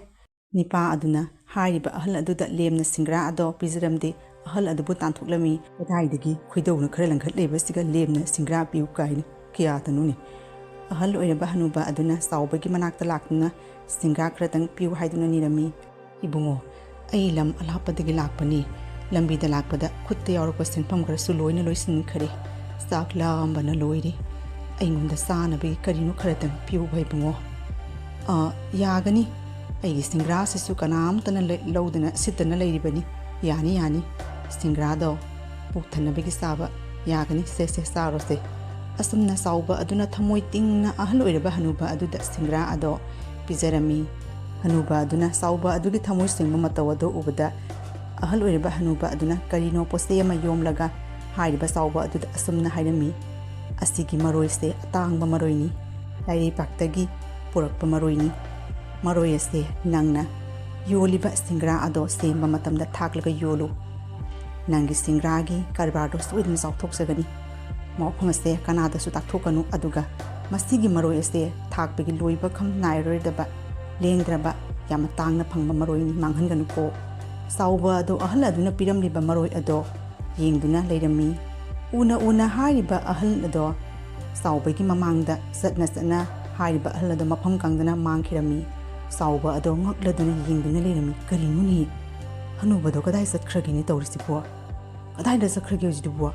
ꯅꯤꯄꯥ ꯑꯗꯨꯅ ꯍꯥꯏꯔꯤꯕ ꯑꯍꯜ ꯑꯗꯨꯗ ꯂꯦꯝꯅ ꯁꯤꯡꯒ꯭ꯔꯥ ꯑꯗꯣ ꯄꯤꯖꯔꯝꯗꯦ꯫ ꯑꯍꯜ ꯑꯗꯨꯕꯨ ꯇꯥꯟꯊꯣꯛꯂꯝꯃꯤ꯫ "ꯀꯗꯥꯏꯗꯒꯤ ꯈꯣꯏꯗꯧꯅ ꯈꯔ ꯂꯪꯈꯠ ꯂꯩꯕꯁꯤꯒ ꯂꯦꯝꯅ ꯁꯤꯡꯒ꯭ꯔꯥ ꯄꯤꯌꯨ ꯀꯥꯏꯅ? ꯀꯌꯥꯗꯅꯣꯅꯦ?" ꯑꯍꯜ ꯑꯣꯏꯔꯕ ꯍꯅꯨꯕ ꯑꯗꯨꯅ ꯆꯥꯎꯕꯒꯤ ꯃꯅꯥꯛꯇ ꯂꯥꯛꯇꯨꯅ ꯁꯤꯡꯒ꯭ꯔꯥ ꯈꯔꯇꯪ ꯄꯤꯌꯨ ꯍꯥꯏꯗꯨꯅ ꯅꯤꯔꯝꯃꯤ꯫ "ꯏꯕꯨꯡꯉꯣ, ꯑꯩ ꯂꯝ ꯑꯂꯥꯞꯄꯗꯒꯤ ꯂꯥꯛꯄꯅꯤ꯫ ꯂꯝꯕꯤꯗ ꯂꯥꯛꯄꯗ ꯈꯨꯠꯇ ꯌꯥꯎꯔꯛꯄ ꯁꯦꯟꯐꯝ ꯈꯔꯁꯨ ꯂꯣꯏꯅ ꯂꯣꯏꯁꯤꯟꯈꯔꯦ꯫ ꯆꯥꯛ ꯂꯥꯝꯕꯅ ꯂꯣꯏꯔꯦ꯫ ꯑꯩꯉꯣꯟꯗ ꯆꯥꯅꯕꯒꯤ ꯀꯔꯤꯅꯣ ꯈꯔꯇꯪ ꯄꯤꯌꯨꯕ ꯏꯕꯨꯡꯉꯣ?" "ꯑ, ꯌꯥꯒꯅꯤ꯫ ꯑꯩꯒꯤ ꯁꯤꯡꯒ꯭ꯔꯥꯁꯤꯁꯨ ꯀꯅꯥꯝꯇꯅ ꯂꯩ-, ꯂꯧꯗꯅ ꯁꯤꯠꯇꯅ ꯂꯩꯔꯤꯕꯅꯤ꯫ ꯌꯥꯅꯤ, ꯌꯥꯅꯤ꯫ ꯁꯤꯡꯒ꯭ꯔꯥꯗꯣ ꯄꯨꯛ ꯊꯟꯅꯕꯒꯤ ꯆꯥꯕ ꯌꯥꯒꯅꯤ꯫ ꯁꯦ, ꯁꯦ, ꯆꯥꯔꯣꯁꯦ"꯫ ꯑꯁꯨꯝꯅ ꯆꯥꯎꯕ ꯑꯗꯨꯅ ꯊꯃꯣꯏ ꯇꯤꯡꯅ ꯑꯍꯜ ꯑꯣꯏꯔꯕ ꯍꯅꯨꯕ ꯑꯗꯨꯗ ꯁꯤꯡꯒ꯭ꯔꯥ ꯑꯗꯣ ꯄꯤꯖꯔꯝꯃꯤ꯫ ꯍꯅꯨꯕ ꯑꯗꯨꯅ ꯆꯥꯎꯕ ꯑꯗꯨꯒꯤ ꯊꯃꯣꯏ ꯁꯦꯡꯕ ꯃꯇꯧ ꯑꯗꯨ ꯎꯕꯗ, ꯑꯍꯜ ꯑꯣꯏꯔꯕ ꯍꯅꯨꯕ ꯑꯗꯨꯅ ꯀꯔꯤꯅꯣ ꯄꯣꯠꯆꯩ ꯑꯃ ꯌꯣꯝꯂꯒ ꯍꯥꯏꯔꯤꯕ ꯆꯥꯎꯕ ꯑꯗꯨꯗ ꯑꯁꯨꯝꯅ ꯍꯥꯏꯔꯝꯃꯤ, "ꯑꯁꯤꯒꯤ ꯃꯔꯣꯏꯁꯦ ꯑꯇꯥꯡꯕ ꯃꯔꯣꯏꯅꯤ꯫ ꯂꯥꯏꯔꯩꯄꯥꯛꯇꯒꯤ ꯄꯨꯔꯛꯄ ꯃꯔꯣꯏꯅꯤ꯫ ꯃꯔꯣꯏ ꯑꯁꯦ ꯅꯪꯅ ꯌꯣꯜꯂꯤꯕ ꯁꯤꯡꯒ꯭ꯔꯥ ꯑꯗꯣ ꯁꯦꯝꯕ ꯃꯇꯝꯗ ꯊꯥꯛꯂꯒ ꯌꯣꯜꯂꯨ꯫ ꯅꯪꯒꯤ ꯁꯤꯡꯒ꯭ꯔꯥꯒꯤ ꯀꯔꯕꯥꯔꯗꯣ ꯁꯣꯏꯗꯅ ꯆꯥꯎꯊꯣꯛꯆꯒꯅꯤ꯫ ꯃꯐꯝ ꯑꯁꯦ ꯀꯅꯥꯗꯁꯨ ꯇꯥꯛꯊꯣꯛꯀꯅꯨ, ꯑꯗꯨꯒ ꯃꯁꯤꯒꯤ ꯃꯔꯣꯏ ꯑꯁꯦ ꯊꯥꯛꯄꯒꯤ ꯂꯣꯏꯕ ꯈꯝ ꯅꯥꯏꯔꯔꯣꯏꯗꯕ, ꯂꯦꯡꯗ꯭ꯔꯕ, ꯌꯥꯝꯅ ꯇꯥꯡꯅ ꯐꯪꯕ ꯃꯔꯣꯏꯅꯤ, ꯃꯥꯡꯍꯟꯒꯅꯨꯀꯣ"꯫ ꯆꯥꯎꯕ ꯑꯗꯣ ꯑꯍꯜ ꯑꯗꯨꯅ ꯄꯤꯔꯝꯂꯤꯕ ꯃꯔꯣꯏ ꯑꯗꯣ ꯌꯦꯡꯗꯨꯅ ꯂꯩꯔꯝꯃꯤ꯫ ꯎꯅ ꯎꯅ ꯍꯥꯏꯔꯤꯕ ꯑꯍꯜ ꯑꯗꯣ ꯆꯥꯎꯕꯒꯤ ꯃꯃꯥꯡꯗ ꯆꯠꯅ ꯆꯠꯅ ꯍꯥꯏꯔꯤꯕ ꯑꯍꯜ ꯑꯗꯣ ꯃꯐꯝ ꯀꯪꯗꯅ ꯃꯥꯡꯈꯤꯔꯝꯃꯤ꯫ ꯆꯥꯎꯕ ꯑꯗꯣ ꯉꯛꯂꯗꯨꯅ ꯌꯦꯡꯗꯨꯅ ꯂꯩꯔꯝꯃꯤ꯫ "ꯀꯔꯤꯅꯣꯅꯦ? ꯍꯅꯨꯕꯗꯣ ꯀꯗꯥꯏ ꯆꯠꯈ꯭ꯔꯒꯦꯅꯦ ꯇꯧꯔꯤꯁꯤꯕꯣ? ꯀꯗꯥꯏꯗ ꯆꯠꯈ꯭ꯔꯒꯦ ꯍꯧꯖꯤꯛꯇꯨꯕꯣ?"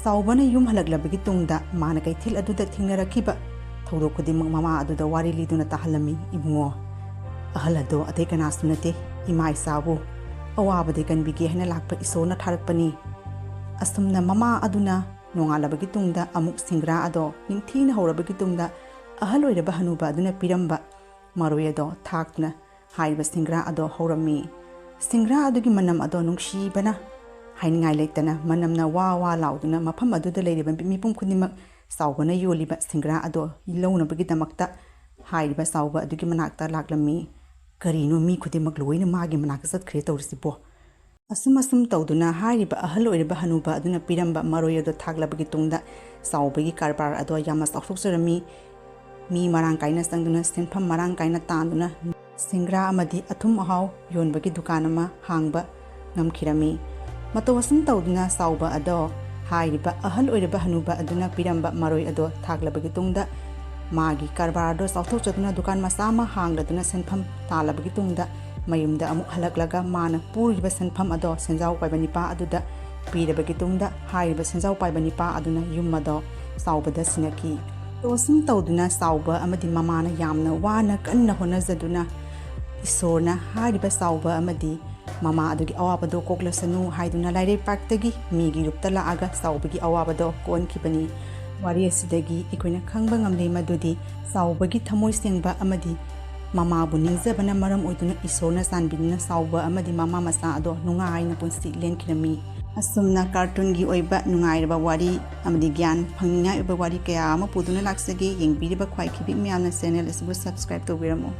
ꯆꯥꯎꯕꯅ ꯌꯨꯝ ꯍꯜꯂꯛꯂꯕꯒꯤ ꯇꯨꯡꯗ ꯃꯥꯅ ꯀꯩꯊꯦꯜ ꯑꯗꯨꯗ ꯊꯦꯡꯅꯔꯛꯈꯤꯕ ꯊꯧꯗꯣꯛ ꯈꯨꯗꯤꯡꯃꯛ ꯃꯃꯥ ꯑꯗꯨꯗ ꯋꯥꯔꯤ ꯂꯤꯗꯨꯅ ꯇꯥꯍꯜꯂꯝꯃꯤ꯫ "ꯏꯕꯨꯡꯉꯣ, ꯑꯍꯜ ꯑꯗꯣ ꯑꯇꯩ ꯀꯅꯥꯁꯨ ꯅꯠꯇꯦ, ꯏꯃꯥ ꯏꯆꯥꯕꯨ ꯑꯋꯥꯕꯗꯒꯤ ꯀꯟꯕꯤꯒꯦ ꯍꯥꯏꯅ ꯂꯥꯛꯄ ꯏꯁꯣꯔꯅ ꯊꯥꯔꯛꯄꯅꯤ"꯫ ꯑꯁꯨꯝꯅ ꯃꯃꯥ ꯑꯗꯨꯅ ꯅꯣꯡꯉꯥꯜꯂꯕꯒꯤ ꯇꯨꯡꯗ ꯑꯃꯨꯛ ꯁꯤꯡꯒ꯭ꯔꯥ ꯑꯗꯣ ꯅꯤꯡꯊꯤꯅ ꯍꯧꯔꯕꯒꯤ ꯇꯨꯡꯗ ꯑꯍꯜ ꯑꯣꯏꯔꯕ ꯍꯅꯨꯕ ꯑꯗꯨꯅ ꯄꯤꯔꯝꯕ ꯃꯔꯣꯏ ꯑꯗꯣ ꯊꯥꯛꯇꯨꯅ ꯍꯥꯏꯔꯤꯕ ꯁꯤꯡꯒ꯭ꯔꯥ ꯑꯗꯣ ꯍꯧꯔꯝꯃꯤ꯫ ꯁꯤꯡꯒ꯭ꯔꯥ ꯑꯗꯨꯒꯤ ꯃꯅꯝ ꯑꯗꯣ ꯅꯨꯡꯁꯤꯕꯅ ꯍꯥꯏꯅꯤꯡꯉꯥꯏ ꯂꯩꯇꯅ ꯃꯅꯝꯅ ꯋꯥ ꯋꯥ ꯂꯥꯎꯗꯨꯅ ꯃꯐꯝ ꯑꯗꯨꯗ ꯂꯩꯔꯤꯕ ꯃꯤꯄꯨꯝ ꯈꯨꯗꯤꯡꯃꯛ ꯆꯥꯎꯕꯅ ꯌꯣꯜꯂꯤꯕ ꯁꯤꯡꯒ꯭ꯔꯥ ꯑꯗꯣ ꯂꯧꯅꯕꯒꯤꯗꯃꯛꯇ ꯍꯥꯏꯔꯤꯕ ꯆꯥꯎꯕ ꯑꯗꯨꯒꯤ ꯃꯅꯥꯛꯇ ꯂꯥꯛꯂꯝꯃꯤ꯫ "ꯀꯔꯤꯅꯣ, ꯃꯤ ꯈꯨꯗꯤꯡꯃꯛ ꯂꯣꯏꯅ ꯃꯥꯒꯤ ꯃꯅꯥꯛꯇ ꯆꯠꯈ꯭ꯔꯦ ꯇꯧꯔꯤꯁꯤꯕꯣ?" ꯑꯁꯨꯝ ꯑꯁꯨꯝ ꯇꯧꯗꯨꯅ ꯍꯥꯏꯔꯤꯕ ꯑꯍꯜ ꯑꯣꯏꯔꯕ ꯍꯅꯨꯕ ꯑꯗꯨꯅ ꯄꯤꯔꯝꯕ ꯃꯔꯣꯏ ꯑꯗꯨ ꯊꯥꯛꯂꯕꯒꯤ ꯇꯨꯡꯗ ꯆꯥꯎꯕꯒꯤ ꯀꯔꯕꯥꯔ ꯑꯗꯣ ꯌꯥꯝꯅ ꯆꯥꯎꯊꯣꯛꯆꯔꯝꯃꯤ꯫ ꯃꯤ ꯃꯔꯥꯡ ꯀꯥꯏꯅ ꯆꯪꯗꯨꯅ ꯁꯦꯟꯐꯝ ꯃꯔꯥꯡ ꯀꯥꯏꯅ ꯇꯥꯟꯗꯨꯅ ꯁꯤꯡꯒ꯭ꯔꯥ ꯑꯃꯗꯤ ꯑꯊꯨꯝ ꯑꯍꯥꯎ ꯌꯣꯟꯕꯒꯤ ꯗꯨꯀꯥꯟ ꯑꯃ ꯍꯥꯡꯕ ꯉꯝꯈꯤꯔꯝꯃꯤ꯫ ꯃꯇꯧ ꯑꯁꯨꯝ ꯇꯧꯗꯨꯅ ꯆꯥꯎꯕ ꯑꯗꯣ ꯍꯥꯏꯔꯤꯕ ꯑꯍꯜ ꯑꯣꯏꯔꯕ ꯍꯅꯨꯕ ꯑꯗꯨꯅ ꯄꯤꯔꯝꯕ ꯃꯔꯣꯏ ꯑꯗꯣ ꯊꯥꯛꯂꯕꯒꯤ ꯇꯨꯡꯗ ꯃꯥꯒꯤ ꯀꯔꯕꯥꯔ ꯑꯗꯣ ꯆꯥꯎꯊꯣꯛꯆꯗꯨꯅ ꯗꯨꯀꯥꯟ ꯃꯆꯥ ꯑꯃ ꯍꯥꯡꯂꯗꯨꯅ ꯁꯦꯟꯐꯝ ꯇꯥꯜꯂꯕꯒꯤ ꯇꯨꯡꯗ ꯃꯌꯨꯝꯗ ꯑꯃꯨꯛ ꯍꯜꯂꯛꯂꯒ ꯃꯥꯅ ꯄꯨꯔꯤꯕ ꯁꯦꯟꯐꯝ ꯑꯗꯣ ꯁꯦꯟꯖꯥꯎ ꯄꯥꯏꯕ ꯅꯤꯄꯥ ꯑꯗꯨꯗ ꯄꯤꯔꯕꯒꯤ ꯇꯨꯡꯗ ꯍꯥꯏꯔꯤꯕ ꯁꯦꯟꯖꯥꯎ ꯄꯥꯏꯕ ꯅꯤꯄꯥ ꯑꯗꯨꯅ ꯌꯨꯝ ꯑꯗꯣ ꯆꯥꯎꯕꯗ ꯁꯤꯟꯅꯈꯤ꯫ ꯃꯇꯧ ꯑꯁꯨꯝ ꯇꯧꯗꯨꯅ ꯆꯥꯎꯕ ꯑꯃꯗꯤ ꯃꯃꯥꯅ ꯌꯥꯝꯅ ꯋꯥꯅ ꯀꯟꯅ ꯍꯣꯠꯅꯖꯗꯨꯅ ꯏꯁꯣꯔꯅ ꯍꯥꯏꯔꯤꯕ ꯆꯥꯎꯕ ꯑꯃꯗꯤ ꯃꯃꯥ ꯑꯗꯨꯒꯤ ꯑꯋꯥꯕꯗꯣ ꯀꯣꯛꯂꯁꯅꯨ ꯍꯥꯏꯗꯨꯅ ꯂꯥꯏꯔꯩꯄꯥꯛꯇꯒꯤ ꯃꯤꯒꯤ ꯔꯨꯞꯇ ꯂꯥꯛꯑꯒ ꯆꯥꯎꯕꯒꯤ ꯑꯋꯥꯕꯗꯣ ꯀꯣꯟꯈꯤꯕꯅꯤ꯫ ꯋꯥꯔꯤ ꯑꯁꯤꯗꯒꯤ ꯑꯩꯈꯣꯏꯅ ꯈꯪꯕ ꯉꯝꯂꯤ ꯃꯗꯨꯗꯤ ꯆꯥꯎꯕꯒꯤ ꯊꯃꯣꯏ ꯁꯦꯡꯕ ꯑꯃꯗꯤ ꯃꯃꯥꯕꯨ ꯅꯤꯡꯖꯕꯅ ꯃꯔꯝ ꯑꯣꯏꯗꯨꯅ ꯏꯁꯣꯔꯅ ꯆꯥꯟꯕꯤꯗꯨꯅ ꯆꯥꯎꯕ ꯑꯃꯗꯤ ꯃꯃꯥ ꯃꯆꯥ ꯑꯗꯣ ꯅꯨꯡꯉꯥꯏꯅ ꯄꯨꯟꯁꯤ ꯂꯦꯟꯈꯤꯔꯝꯃꯤ꯫ ꯑꯁꯨꯝꯅ ꯀꯥꯔꯇꯨꯟꯒꯤ ꯑꯣꯏꯕ ꯅꯨꯡꯉꯥꯏꯔꯕ ꯋꯥꯔꯤ ꯑꯃꯗꯤ ꯒ꯭ꯌꯥꯟ ꯐꯪꯅꯤꯡꯉꯥꯏ ꯑꯣꯏꯕ ꯋꯥꯔꯤ ꯀꯌꯥ ꯑꯃ ꯄꯨꯗꯨꯅ ꯂꯥꯛꯆꯒꯦ꯫ ꯌꯦꯡꯕꯤꯔꯤꯕ ꯈ꯭ꯋꯥꯏꯈꯤꯕꯤ ꯃꯌꯥꯝꯅ ꯆꯦꯅꯦꯜ ꯑꯁꯤꯕꯨ ꯁꯕꯁꯀ꯭ꯔꯥꯏꯕ ꯇꯧꯕꯤꯔꯝꯃꯨ꯫